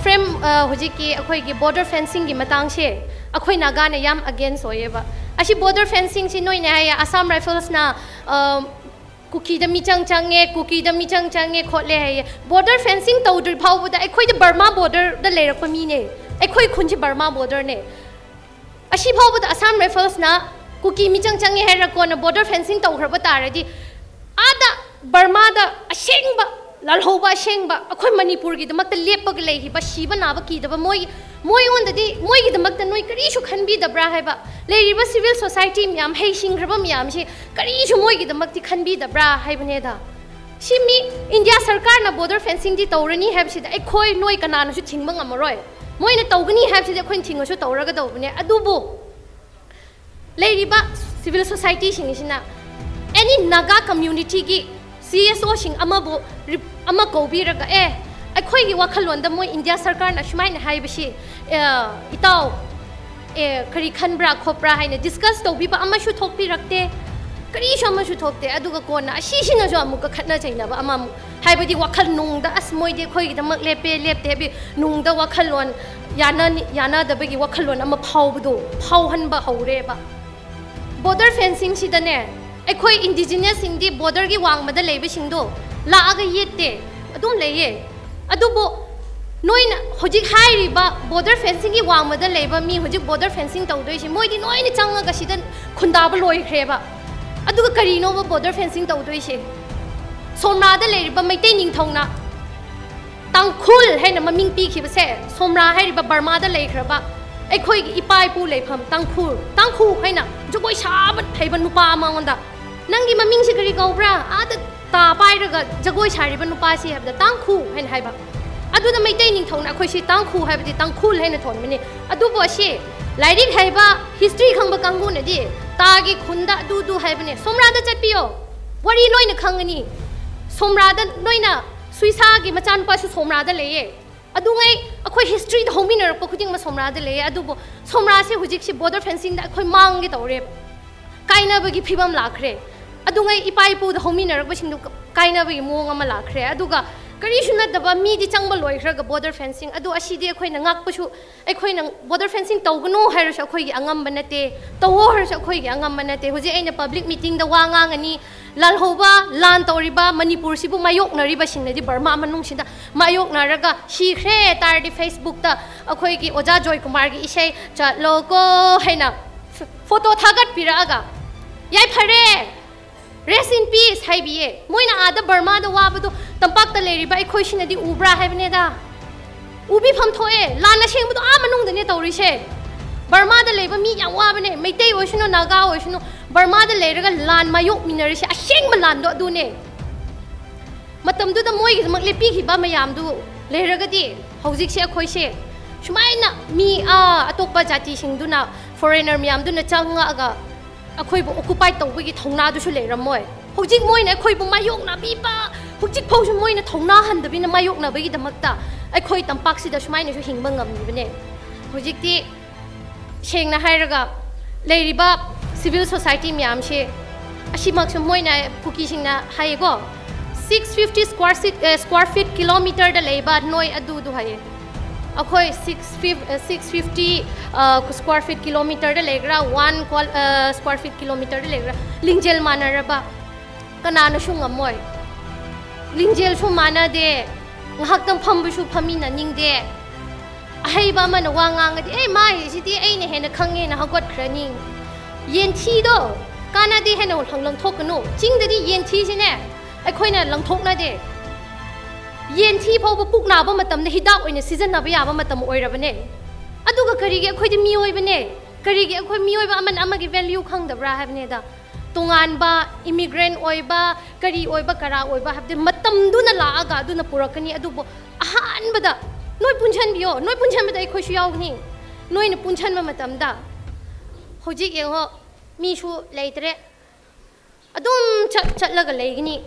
Frame, ꯑ, ꯍꯧꯖꯤꯛꯀꯤ ꯑꯩꯈꯣꯏꯒꯤ border fencingꯒꯤ ꯃꯇꯥꯡꯁꯦ ꯑꯩꯈꯣꯏ ꯅꯥꯒꯥꯅ ꯌꯥꯝ against ꯑꯣꯏꯌꯦꯕ꯫ ꯑꯁꯤ border fencingꯁꯤ ꯅꯣꯏꯅ ꯍꯥꯏꯌꯦ, Assam Riflesꯅ, ꯑ, ꯀꯨꯀꯤꯗ ꯃꯤꯆꯪ ꯆꯪꯉꯦ, ꯀꯨꯀꯤꯗ ꯃꯤꯆꯪ ꯆꯪꯉꯦ ꯈꯣꯠꯂꯦ ꯍꯥꯏꯌꯦ꯫ Border fencing ꯇꯧꯗ꯭ꯔꯤ ꯐꯥꯎꯕꯗ ꯑꯩꯈꯣꯏꯗꯤ ꯕꯔꯃꯥ borderꯗ ꯂꯩꯔꯛꯄ ꯃꯤꯅꯦ꯫ ꯑꯩꯈꯣꯏ ꯈꯨꯟꯁꯤ ꯕꯔꯃꯥ borderꯅꯦ꯫ ꯑꯁꯤ ꯐꯥꯎꯕꯗ Assam Riflesꯅ ꯀꯨꯀꯤ ꯃꯤꯆꯪ ꯆꯪꯉꯦ ꯍꯥꯏꯔ ꯀꯣꯟꯅ border fencing ꯇꯧꯈ꯭ꯔꯕ ꯇꯥꯔꯗꯤ, ꯑꯥꯗ ꯕꯔꯃꯥꯗ ꯑꯁꯦꯡꯕ ꯂꯥꯜꯍꯧꯕ, ꯑꯁꯦꯡꯕ ꯑꯩꯈꯣꯏ ꯃꯅꯤꯄꯨꯔꯒꯤꯗꯃꯛꯇ ꯂꯦꯞꯄꯒ ꯂꯩꯈꯤꯕ, ꯁꯤꯕ ꯅꯥꯕ ꯀꯤꯗꯕ ꯃꯣꯏ, ꯃꯣꯏꯉꯣꯟꯗꯗꯤ, ꯃꯣꯏꯒꯤꯗꯃꯛꯇ ꯅꯣꯏ ꯀꯔꯤꯁꯨ ꯈꯟꯕꯤꯗꯕ꯭ꯔꯥ ꯍꯥꯏꯕ? ꯂꯩꯔꯤꯕ civil society ꯃꯌꯥꯝ, ꯍꯩꯁꯤꯡꯈ꯭ꯔꯕ ꯃꯌꯥꯝꯁꯤ ꯀꯔꯤꯁꯨ ꯃꯣꯏꯒꯤꯗꯃꯛꯇꯤ ꯈꯟꯕꯤꯗꯕ꯭ꯔꯥ ꯍꯥꯏꯕꯅꯦꯗ꯫ ꯁꯤ ꯃꯤ ꯏꯟꯗꯤꯌꯥ ꯁꯔꯀꯥꯔꯅ border fencingꯗꯤ ꯇꯧꯔꯅꯤ ꯍꯥꯏꯕꯁꯤꯗ ꯑꯩꯈꯣꯏ ꯅꯣꯏ ꯀꯅꯥꯅꯁꯨ ꯊꯤꯡꯕ ꯉꯝꯃꯔꯣꯏ꯫ ꯃꯣꯏꯅ ꯇꯧꯒꯅꯤ ꯍꯥꯏꯕꯁꯤꯗꯤ ꯑꯩꯈꯣꯏꯅ ꯊꯤꯡꯉꯁꯨ ꯇꯧꯔꯒꯗꯧꯕꯅꯦ꯫ ꯑꯗꯨꯕꯨ ꯂꯩꯔꯤꯕ civil societyꯁꯤꯡꯁꯤꯅ any Naga communityꯒꯤ CSOꯁꯤꯡ ꯑꯃꯕꯨ ꯔꯤꯞ-, ꯑꯃ ꯀꯧꯕꯤꯔꯒ, "ꯑꯦ, ꯑꯩꯈꯣꯏꯒꯤ ꯋꯥꯈꯜꯂꯣꯟꯗ ꯃꯣꯏ ꯏꯟꯗꯤꯌꯥ ꯁꯔꯀꯥꯔꯅ ꯁꯨꯃꯥꯏꯅ ꯍꯥꯏꯕꯁꯤ, ꯑ, ꯏꯇꯥꯎ, ꯑꯦ, ꯀꯔꯤ ꯈꯟꯕ꯭ꯔꯥ ꯈꯣꯠꯄ꯭ꯔꯥ?" ꯍꯥꯏꯅ discuss ꯇꯧꯕꯤꯕ ꯑꯃꯁꯨ ꯊꯣꯛꯄꯤꯔꯛꯇꯦ, ꯀꯔꯤꯁꯨ ꯑꯃꯁꯨ ꯊꯣꯛꯇꯦ꯫ ꯑꯗꯨꯒ ꯀꯣꯟꯅ ꯑꯁꯤꯁꯤꯅꯁꯨ ꯑꯃꯨꯛꯀ ꯈꯠꯅ ꯆꯩꯅꯕ ꯑꯃꯃꯨꯛ, ꯍꯥꯏꯕꯗꯤ ꯋꯥꯈꯜ ꯅꯨꯡꯗ, "ꯑꯁ, ꯃꯣꯏꯗꯤ ꯑꯩꯈꯣꯏꯒꯤꯗꯃꯛ ꯂꯦꯞꯄꯦ, ꯂꯦꯞꯇꯦ" ꯍꯥꯏꯕꯗꯤ ꯅꯨꯡꯗ ꯋꯥꯈꯜꯂꯣꯟ ꯌꯥꯅꯅꯤ-, ꯌꯥꯅꯗꯕꯒꯤ ꯋꯥꯈꯜꯂꯣꯟ ꯑꯃ ꯐꯥꯎꯕꯗꯣ, ꯐꯥꯎꯍꯟꯕ ꯍꯧꯔꯦꯕ꯫ Border fencingꯁꯤꯗꯅꯦ, ꯑꯩꯈꯣꯏ indigenousꯁꯤꯡꯗꯤ borderꯒꯤ ꯋꯥꯡꯃꯗ ꯂꯩꯕꯁꯤꯡꯗꯣ ꯂꯥꯛꯑꯒ ꯌꯦꯠꯇꯦ, ꯑꯗꯨꯝ ꯂꯩꯌꯦ꯫ ꯑꯗꯨꯕꯨ ꯅꯣꯏꯅ ꯍꯧꯖꯤꯛ ꯍꯥꯏꯔꯤꯕ border fencingꯒꯤ ꯋꯥꯡꯃꯗ ꯂꯩꯕ ꯃꯤ, ꯍꯧꯖꯤꯛ border fencing ꯇꯧꯗꯣꯏꯁꯤ, ꯃꯣꯏꯗꯤ ꯂꯣꯏꯅ ꯆꯪꯉꯒ ꯁꯤꯗ ꯈꯨꯟꯗꯥꯕ ꯂꯣꯏꯈ꯭ꯔꯦꯕ꯫ ꯑꯗꯨꯒ ꯀꯔꯤꯅꯣꯕ border fencing ꯇꯧꯗꯣꯏꯁꯦ? ꯁꯣꯝꯅꯥꯗ ꯂꯩꯔꯤꯕ ꯃꯩꯇꯩ ꯅꯤꯡꯊꯧꯅ ꯇꯥꯡꯈꯨꯜ ꯍꯥꯏꯅ ꯃꯃꯤꯡ ꯄꯤꯈꯤꯕꯁꯦ, ꯁꯣꯝꯔꯥ ꯍꯥꯏꯔꯤꯕ ꯕꯔꯃꯥꯗ ꯂꯩꯈ꯭ꯔꯕ ꯑꯩꯈꯣꯏꯒꯤ ꯏꯄꯥ ꯏꯄꯨ ꯂꯩꯐꯝ ꯇꯥꯡꯈꯨꯜ, ꯇꯥꯡꯈꯨ ꯍꯥꯏꯅ ꯖꯒꯣꯏ ꯁꯥꯕ ꯍꯩꯕ ꯅꯨꯄꯥ ꯑꯃꯉꯣꯟꯗ, "ꯅꯪꯒꯤ ꯃꯃꯤꯡꯁꯤ ꯀꯔꯤ ꯀꯧꯕ꯭ꯔꯥ? ꯑꯥꯗ ꯇꯥ ꯄꯥꯏꯔꯒ ꯖꯒꯣꯏ ꯁꯥꯔꯤꯕ ꯅꯨꯄꯥꯁꯤ" ꯍꯥꯏꯕꯗ, "ꯇꯥꯡꯈꯨ" ꯍꯥꯏꯅ ꯍꯥꯏꯕ꯫ ꯑꯗꯨꯗ ꯃꯩꯇꯩ ꯅꯤꯡꯊꯧꯅ ꯑꯩꯈꯣꯏꯁꯤ ꯇꯥꯡꯈꯨ ꯍꯥꯏꯕꯗꯤ ꯇꯥꯡꯈꯨꯜ ꯍꯥꯏꯅ ꯊꯣꯟꯕꯅꯤ꯫ ꯑꯗꯨꯕꯨ ꯑꯁꯤ ꯂꯥꯏꯔꯤꯛ ꯍꯩꯕ, history ꯈꯪꯕ ꯀꯥꯡꯕꯨꯅꯗꯤ ꯇꯥꯒꯤ ꯈꯨꯟꯗ ꯑꯗꯨ ꯑꯗꯨ ꯍꯥꯏꯕꯅꯦ꯫ ꯁꯣꯝꯔꯥꯗ ꯆꯠꯄꯤꯌꯣ, ꯋꯥꯔꯤ ꯂꯣꯏꯅ ꯈꯪꯒꯅꯤ꯫ ꯁꯣꯝꯔꯥꯗ ꯅꯣꯏꯅ ꯁꯨꯏꯁꯥꯒꯤ ꯃꯆꯥꯅꯨꯄꯥꯁꯨ ꯁꯣꯝꯔꯥꯗ ꯂꯩꯌꯦ꯫ ꯑꯗꯨꯉꯩ ꯑꯩꯈꯣꯏ historyꯗ ꯍꯧꯃꯤꯟꯅꯔꯛꯄ ꯈꯨꯗꯤꯡꯃꯛ ꯁꯣꯝꯔꯥꯗ ꯂꯩꯌꯦ꯫ ꯑꯗꯨꯕꯨ ꯁꯣꯝꯔꯥꯁꯦ ꯍꯧꯖꯤꯛꯁꯤ border fencingꯗ ꯑꯩꯈꯣꯏ ꯃꯥꯡꯒꯦ ꯇꯧꯔꯦꯕ꯫ ꯀꯥꯏꯅꯕꯒꯤ ꯐꯤꯕꯝ ꯂꯥꯛꯈ꯭ꯔꯦ꯫ ꯑꯗꯨꯉꯩ ꯏꯄꯥ ꯏꯄꯨꯗ ꯍꯧꯃꯤꯟꯅꯔꯛꯄꯁꯤꯡꯗꯨ ꯀ-, ꯀꯥꯏꯅꯕꯒꯤ ꯃꯑꯣꯡ ꯑꯃ ꯂꯥꯛꯈ꯭ꯔꯦ꯫ ꯑꯗꯨꯒ ꯀꯔꯤꯁꯨ ꯅꯠꯇꯕ ꯃꯤꯗꯤ ꯆꯪꯕ ꯂꯣꯏꯈ꯭ꯔꯒ border fencing, ꯑꯗꯨ ꯑꯁꯤꯗꯤ ꯑꯩꯈꯣꯏꯅ ꯉꯥꯛꯄꯁꯨ, ꯑꯩꯈꯣꯏꯅ border fencing ꯇꯧꯒꯅꯨ ꯍꯥꯏꯔꯁꯨ ꯑꯩꯈꯣꯏꯒꯤ ꯑꯉꯝꯕ ꯅꯠꯇꯦ, ꯇꯧꯋꯣ ꯍꯥꯏꯔꯁꯨ ꯑꯩꯈꯣꯏꯒꯤ ꯑꯉꯝꯕ ꯅꯠꯇꯦ꯫ ꯍꯧꯖꯤꯛ ꯑꯩꯅ public meetingꯗ ꯋꯥ ꯉꯥꯡꯉꯅꯤ, ꯂꯥꯜꯍꯧꯕ, ꯂꯥꯟ ꯇꯧꯔꯤꯕ ꯃꯅꯤꯄꯨꯔꯁꯤꯕꯨ ꯃꯥꯌꯣꯛꯅꯔꯤꯕꯁꯤꯡꯅꯗꯤ ꯕꯔꯃꯥ ꯃꯅꯨꯡꯁꯤꯗ ꯃꯥꯌꯣꯛꯅꯔꯒ ꯁꯤꯈ꯭ꯔꯦ ꯇꯥꯔꯗꯤ Facebookꯇ ꯑꯩꯈꯣꯏꯒꯤ ꯑꯣꯖꯥ ꯖꯣꯏꯀꯨꯃꯥꯔꯒꯤ ꯏꯁꯩ "ꯆꯠꯂꯣꯀꯣ" ꯍꯥꯏꯅ photo ꯊꯥꯒꯠꯄꯤꯔꯛꯑꯒ, "ꯌꯥꯏꯐꯔꯦ, rest in peace" ꯍꯥꯏꯕꯤꯌꯦ꯫ ꯃꯣꯏꯅ ꯑꯥꯗ ꯕꯔꯃꯥꯗ ꯋꯥꯕꯗꯣ ꯇꯝꯄꯥꯛꯇ ꯂꯩꯔꯤꯕ ꯑꯩꯈꯣꯏꯁꯤꯅꯗꯤ ꯎꯕ꯭ꯔꯥ ꯍꯥꯏꯕꯅꯦꯗ꯫ ꯎꯕꯤꯐꯝ ꯊꯣꯛꯑꯦ꯫ ꯂꯥꯟ ꯑꯁꯦꯡꯕꯗꯣ ꯑꯥ ꯃꯅꯨꯡꯗꯅꯦ ꯇꯧꯔꯤꯁꯦ꯫ ꯕꯔꯃꯥꯗ ꯂꯩꯕ ꯃꯤ ꯌꯥꯝ ꯋꯥꯕꯅꯦ, ꯃꯩꯇꯩ ꯑꯣꯏꯁꯅꯨ, ꯅꯥꯒꯥ ꯑꯣꯏꯁꯅꯨ, ꯕꯔꯃꯥꯗ ꯂꯩꯔꯒ ꯂꯥꯟ ꯃꯥꯌꯣꯛꯃꯤꯟꯅꯔꯤꯁꯦ, ꯑꯁꯦꯡꯕ ꯂꯥꯟꯗꯣ ꯑꯗꯨꯅꯦ꯫ ꯃꯇꯝꯗꯨꯗ ꯃꯣꯏꯒꯤꯗꯃꯛ ꯂꯦꯞꯄꯤꯈꯤꯕ ꯃꯌꯥꯝꯗꯨ ꯂꯩꯔꯒꯗꯤ ꯍꯧꯖꯤꯛꯁꯦ ꯑꯩꯈꯣꯏꯁꯦ ꯁꯨꯃꯥꯏꯅ ꯃꯤ, ꯑꯥ, ꯑꯇꯣꯞꯄ ꯖꯥꯇꯤꯁꯤꯡꯗꯨꯅ, foreigner ꯃꯌꯥꯝꯗꯨꯅ ꯆꯪꯉꯛꯑꯒ ꯑꯩꯈꯣꯏꯕꯨ occupy ꯇꯧꯕꯒꯤ ꯊꯧꯅꯥꯗꯨꯁꯨ ꯂꯩꯔꯝꯃꯣꯏ꯫ ꯍꯧꯖꯤꯛ ꯃꯣꯏꯅ ꯑꯩꯈꯣꯏꯕꯨ ꯃꯥꯌꯣꯛꯅꯕꯤꯕ, ꯍꯧꯖꯤꯛ ꯐꯥꯎꯁꯨ ꯃꯣꯏꯅ ꯊꯧꯅꯥ ꯍꯟꯗꯕꯤꯅ ꯃꯥꯌꯣꯛꯅꯕꯒꯤꯗꯃꯛꯇ ꯑꯩꯈꯣꯏ ꯇꯝꯄꯥꯛꯁꯤꯗ ꯁꯨꯃꯥꯏꯅꯁꯨ ꯍꯤꯡꯕ ꯉꯝꯂꯤꯕꯅꯦ꯫ ꯍꯧꯖꯤꯛꯇꯤ ꯁꯦꯡꯅ ꯍꯥꯏꯔꯒ ꯂꯩꯔꯤꯕ civil society ꯃꯌꯥꯝꯁꯦ, ꯑꯁꯤꯃꯛꯁꯨ ꯃꯣꯏꯅ, ꯀꯨꯀꯤꯁꯤꯡꯅ ꯍꯥꯏꯌꯦꯀꯣ, six fifty square feet, ꯑꯦ, square feet kilometerꯗ ꯂꯩꯕ ꯅꯣꯏ ꯑꯗꯨꯗꯨ ꯍꯥꯏꯌꯦ꯫ ꯑꯩꯈꯣꯏ six fifty, ꯑꯦ, six fifty, ꯑ, square feet kilometerꯗ ꯂꯩꯒꯦꯔꯥ, one qual-, ꯑ, square feet kilometerꯗ ꯂꯩꯒꯦꯔꯥ, ꯂꯤꯡꯖꯦꯜ ꯃꯥꯟꯅꯔꯕ ꯀꯅꯥꯅꯁꯨ ꯉꯝꯃꯣꯏ꯫ ꯂꯤꯡꯖꯦꯜꯁꯨ ꯃꯥꯟꯅꯗꯦ, ꯉꯥꯏꯍꯥꯛꯇꯪ ꯐꯝꯕꯁꯨ ꯐꯝꯃꯤꯟꯅꯅꯤꯡꯗꯦ꯫ ꯑꯍꯩꯕ ꯑꯃꯅ ꯋꯥ ꯉꯥꯡꯉꯗꯤ, "ꯑꯦ, ꯃꯥꯏꯁꯤꯗꯤ ꯑꯩꯅ ꯍꯦꯟꯅ ꯈꯪꯉꯦꯅ" ꯍꯧꯒꯠꯈ꯭ꯔꯅꯤ꯫ ꯌꯦꯟꯊꯤꯗꯣ ꯀꯥꯟꯅꯗꯦ ꯍꯥꯏꯅ ꯂꯪ-, ꯂꯪꯊꯣꯛꯀꯅꯨ꯫ ꯆꯤꯡꯗꯗꯤ ꯌꯦꯟꯊꯤꯁꯤꯅꯦ ꯑꯩꯈꯣꯏꯅ ꯂꯪꯊꯣꯛꯅꯗꯦ꯫ ꯌꯦꯟꯊꯤ ꯐꯥꯎꯕ ꯄꯨꯛ ꯅꯥꯕ ꯃꯇꯝꯗ ꯍꯤꯗꯥꯛ ꯑꯣꯏꯅ ꯁꯤꯖꯤꯟꯅꯕ ꯌꯥꯕ ꯃꯇꯝ ꯑꯣꯏꯔꯕꯅꯦ꯫ ꯑꯗꯨꯒ ꯀꯔꯤꯒꯤ ꯑꯩꯈꯣꯏꯗꯤ ꯃꯤꯑꯣꯏꯕꯅꯦ? ꯀꯔꯤꯒꯤ ꯑꯩꯈꯣꯏ ꯃꯤꯑꯣꯏꯕ ꯑꯃꯅ ꯑꯃꯒꯤ value ꯈꯪꯗꯕ꯭ꯔꯥ ꯍꯥꯏꯕꯅꯦꯗ꯫ ꯇꯣꯉꯥꯟꯕ immigrant ꯑꯣꯏꯕ, ꯀꯔꯤ ꯑꯣꯏꯕ, ꯀꯔꯥ ꯑꯣꯏꯕ ꯍꯥꯏꯕꯗꯤ ꯃꯇꯝꯗꯨꯅ ꯂꯥꯛꯑꯒ ꯑꯗꯨꯅ ꯄꯨꯔꯛꯀꯅꯤ꯫ ꯑꯗꯨꯕꯨ ꯑꯍꯥꯟꯕꯗ ꯅꯣꯏ ꯄꯨꯟꯁꯤꯟꯕꯤꯌꯣ, ꯅꯣꯏ ꯄꯨꯟꯁꯤꯟꯕꯗ ꯑꯩꯈꯣꯏꯁꯨ ꯌꯥꯎꯒꯅꯤ꯫ ꯅꯣꯏꯅ ꯄꯨꯟꯁꯤꯟꯕ ꯃꯇꯝꯗ ꯍꯧꯖꯤꯛ ꯌꯦꯡꯉꯣ, ꯃꯤꯁꯨ ꯂꯩꯇ꯭ꯔꯦ, ꯑꯗꯨꯝ ꯆꯠ ꯆꯠꯂꯒ ꯂꯩꯒꯅꯤ꯫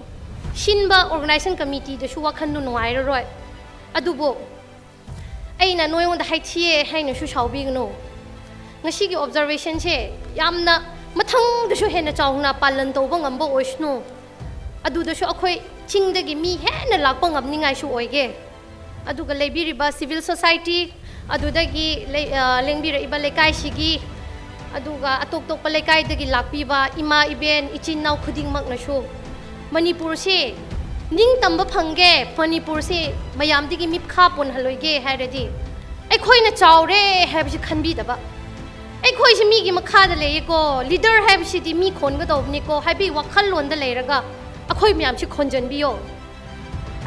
ꯁꯤꯟꯕ organization committeeꯗꯁꯨ ꯋꯥꯈꯜꯗꯣ ꯅꯨꯡꯉꯥꯏꯔꯔꯣꯏ꯫ ꯑꯗꯨꯕꯨ ꯑꯩꯅ ꯅꯣꯏꯉꯣꯟꯗ ꯍꯥꯏꯊꯤꯌꯦ ꯍꯥꯏꯅꯁꯨ ꯁꯥꯎꯕꯤꯒꯅꯨ꯫ ꯉꯁꯤꯒꯤ observationꯁꯦ ꯌꯥꯝꯅ ꯃꯊꯪꯗꯁꯨ ꯍꯦꯟꯅ ꯆꯥꯎꯅ ꯄꯥꯂꯟ ꯇꯧꯕ ꯉꯝꯕ ꯑꯣꯏꯁꯅꯨ꯫ ꯑꯗꯨꯗꯁꯨ ꯑꯩꯈꯣꯏ ꯆꯤꯡꯗꯒꯤ ꯃꯤ ꯍꯦꯟꯅ ꯂꯥꯛꯄ ꯉꯝꯅꯤꯡꯉꯥꯏꯁꯨ ꯑꯣꯏꯒꯦ꯫ ꯑꯗꯨꯒ ꯂꯩꯕꯤꯔꯤꯕ civil society, ꯑꯗꯨꯗꯒꯤ ꯂꯩ-, ꯑ, ꯂꯦꯡꯕꯤꯔꯛꯏꯕ ꯂꯩꯀꯥꯏꯁꯤꯒꯤ, ꯑꯗꯨꯒ ꯑꯇꯣꯞ ꯑꯇꯣꯞꯄ ꯂꯩꯀꯥꯏꯗꯒꯤ ꯂꯥꯛꯄꯤꯕ ꯏꯃꯥ, ꯏꯕꯦꯟ, ꯏꯆꯤꯟ ꯏꯅꯥꯎ ꯈꯨꯗꯤꯡꯃꯛꯅꯁꯨ ꯃꯅꯤꯄꯨꯔꯁꯤ ꯅꯤꯡꯇꯝꯕ ꯐꯪꯒꯦ, ꯃꯅꯤꯄꯨꯔꯁꯤ ꯃꯌꯥꯝꯗꯒꯤ ꯃꯤꯈꯥ ꯄꯣꯟꯍꯜꯂꯣꯏꯒꯦ ꯍꯥꯏꯔꯗꯤ, ꯑꯩꯈꯣꯏꯅ ꯆꯥꯎꯔꯦ ꯍꯥꯏꯕꯁꯤ ꯈꯟꯕꯤꯗꯕ, ꯑꯩꯈꯣꯏꯁꯤ ꯃꯤꯒꯤ ꯃꯈꯥꯗ ꯂꯩꯌꯦꯀꯣ, leader ꯍꯥꯏꯕꯁꯤꯗꯤ ꯃꯤ ꯈꯣꯟꯒꯗꯧꯕꯅꯤꯀꯣ ꯍꯥꯏꯕꯒꯤ ꯋꯥꯈꯜꯂꯣꯟꯗ ꯂꯩꯔꯒ ꯑꯩꯈꯣꯏ ꯃꯌꯥꯝꯁꯤ ꯈꯣꯟꯖꯟꯕꯤꯌꯣ꯫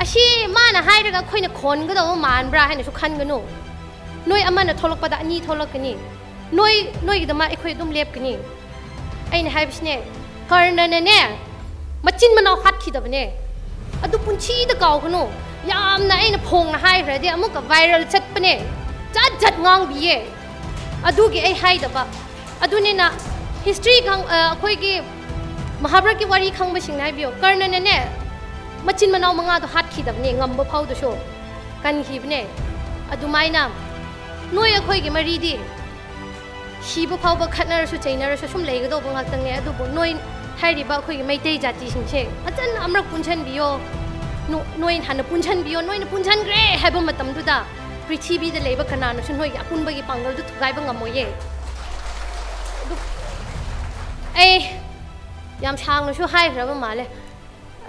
ꯑꯁꯤ ꯃꯥꯅ ꯍꯥꯏꯔꯒ ꯑꯩꯈꯣꯏꯅ ꯈꯣꯟꯒꯗꯧꯕ ꯃꯥꯟꯕ꯭ꯔꯥ ꯍꯥꯏꯅꯁꯨ ꯈꯟꯒꯅꯨ꯫ ꯅꯣꯏ ꯑꯃꯅ ꯊꯣꯛꯂꯛꯄꯗ ꯑꯅꯤ ꯊꯣꯛꯂꯛꯀꯅꯤ꯫ ꯅꯣꯏ, ꯅꯣꯏꯒꯤꯗꯃꯛ ꯑꯩꯈꯣꯏ ꯑꯗꯨꯝ ꯂꯦꯞꯀꯅꯤ꯫ ꯑꯩꯅ ꯍꯥꯏꯕꯁꯤꯅꯦ, ꯀꯔꯅꯅꯅꯦ, ꯃꯆꯤꯟ ꯃꯅꯥꯎ ꯍꯥꯠꯈꯤꯗꯕꯅꯦ꯫ ꯑꯗꯨ ꯄꯨꯟꯁꯤꯗ ꯀꯥꯎꯒꯅꯨ꯫ ꯌꯥꯝꯅ ꯑꯩꯅ ꯐꯣꯡꯅ ꯍꯥꯏꯈ꯭ꯔꯗꯤ ꯑꯃꯨꯛꯀ viral ꯆꯠꯄꯅꯦ꯫ ꯖꯥꯠ ꯖꯥꯠ ꯉꯥꯡꯕꯤꯌꯦ꯫ ꯑꯗꯨꯒꯤ ꯑꯩ ꯍꯥꯏꯗꯕ꯫ ꯑꯗꯨꯅꯤꯅ history ꯈꯪ-, ꯑ, ꯑꯩꯈꯣꯏꯒꯤ ꯃꯍꯥꯚꯥꯔꯠꯀꯤ ꯋꯥꯔꯤ ꯈꯪꯕꯁꯤꯡꯅ ꯍꯥꯏꯕꯤꯌꯣ꯫ ꯀꯔꯅꯅꯅꯦ, ꯃꯆꯤꯟ ꯃꯅꯥꯎ ꯃꯉꯥꯗꯣ ꯍꯥꯠꯈꯤꯗꯕꯅꯦ, ꯉꯝꯕ ꯐꯥꯎꯗꯁꯨ ꯀꯟꯈꯤꯕꯅꯦ꯫ ꯑꯗꯨꯃꯥꯏꯅ ꯅꯣꯏ ꯑꯩꯈꯣꯏꯒꯤ ꯃꯔꯤꯗꯤ ꯁꯤꯕ ꯐꯥꯎꯕ ꯈꯠꯅꯔꯁꯨ ꯆꯩꯅꯔꯁꯨ ꯁꯨꯝ ꯂꯩꯒꯗꯧꯕ ꯉꯥꯛꯇꯪꯅꯦ꯫ ꯑꯗꯨꯕꯨ ꯅꯣꯏ ꯍꯥꯏꯔꯤꯕ ꯑꯩꯈꯣꯏꯒꯤ ꯃꯩꯇꯩ ꯖꯥꯇꯤꯁꯤꯡꯁꯦ ꯐꯖꯅ ꯑꯃꯔꯛ ꯄꯨꯟꯁꯤꯟꯕꯤꯌꯣ꯫ ꯅꯣ-, ꯅꯣꯏ ꯍꯥꯟꯅ ꯄꯨꯟꯁꯤꯟꯕꯤꯌꯣ꯫ ꯅꯣꯏꯅ ꯄꯨꯟꯁꯤꯟꯈ꯭ꯔꯦ ꯍꯥꯏꯕ ꯃꯇꯝꯗꯨꯗ ꯄ꯭ꯔꯤꯊꯤꯕꯤꯗ ꯂꯩꯕ ꯀꯅꯥꯅꯁꯨ ꯅꯣꯏꯒꯤ ꯑꯄꯨꯟꯕꯒꯤ ꯄꯥꯡꯒꯜꯗꯨ ꯊꯨꯒꯥꯏꯕ ꯉꯝꯃꯣꯏꯌꯦ꯫ ꯑꯗꯨ ꯑꯩ ꯌꯥꯝ ꯁꯥꯡꯅꯁꯨ ꯍꯥꯏꯈ꯭ꯔꯕ ꯃꯥꯜꯂꯦ꯫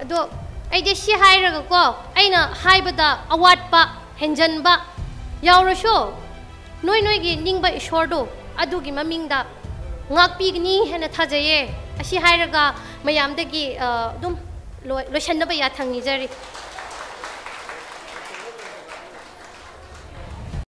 ꯑꯗꯣ ꯑꯩꯗꯤ ꯁꯤ ꯍꯥꯏꯔꯒꯀꯣ, ꯑꯩꯅ ꯍꯥꯏꯕꯗ ꯑꯋꯥꯠꯄ, ꯍꯦꯟꯖꯟꯕ ꯌꯥꯎꯔꯁꯨ, ꯅꯣꯏ ꯅꯣꯏꯒꯤ ꯅꯤꯡꯕ ꯏꯁꯣꯔꯗꯣ, ꯑꯗꯨꯒꯤ ꯃꯃꯤꯡꯗ ꯉꯥꯛꯄꯤꯒꯅꯤ ꯍꯥꯏꯅ ꯊꯥꯖꯩꯌꯦ꯫ ꯑꯁꯤ ꯍꯥꯏꯔꯒ ꯃꯌꯥꯝꯗꯒꯤ, ꯑ, ꯑꯗꯨꯝ ꯂꯣꯏ-, ꯂꯣꯏꯁꯟꯅꯕ ꯌꯥꯊꯪ ꯅꯤꯖꯔꯤ꯫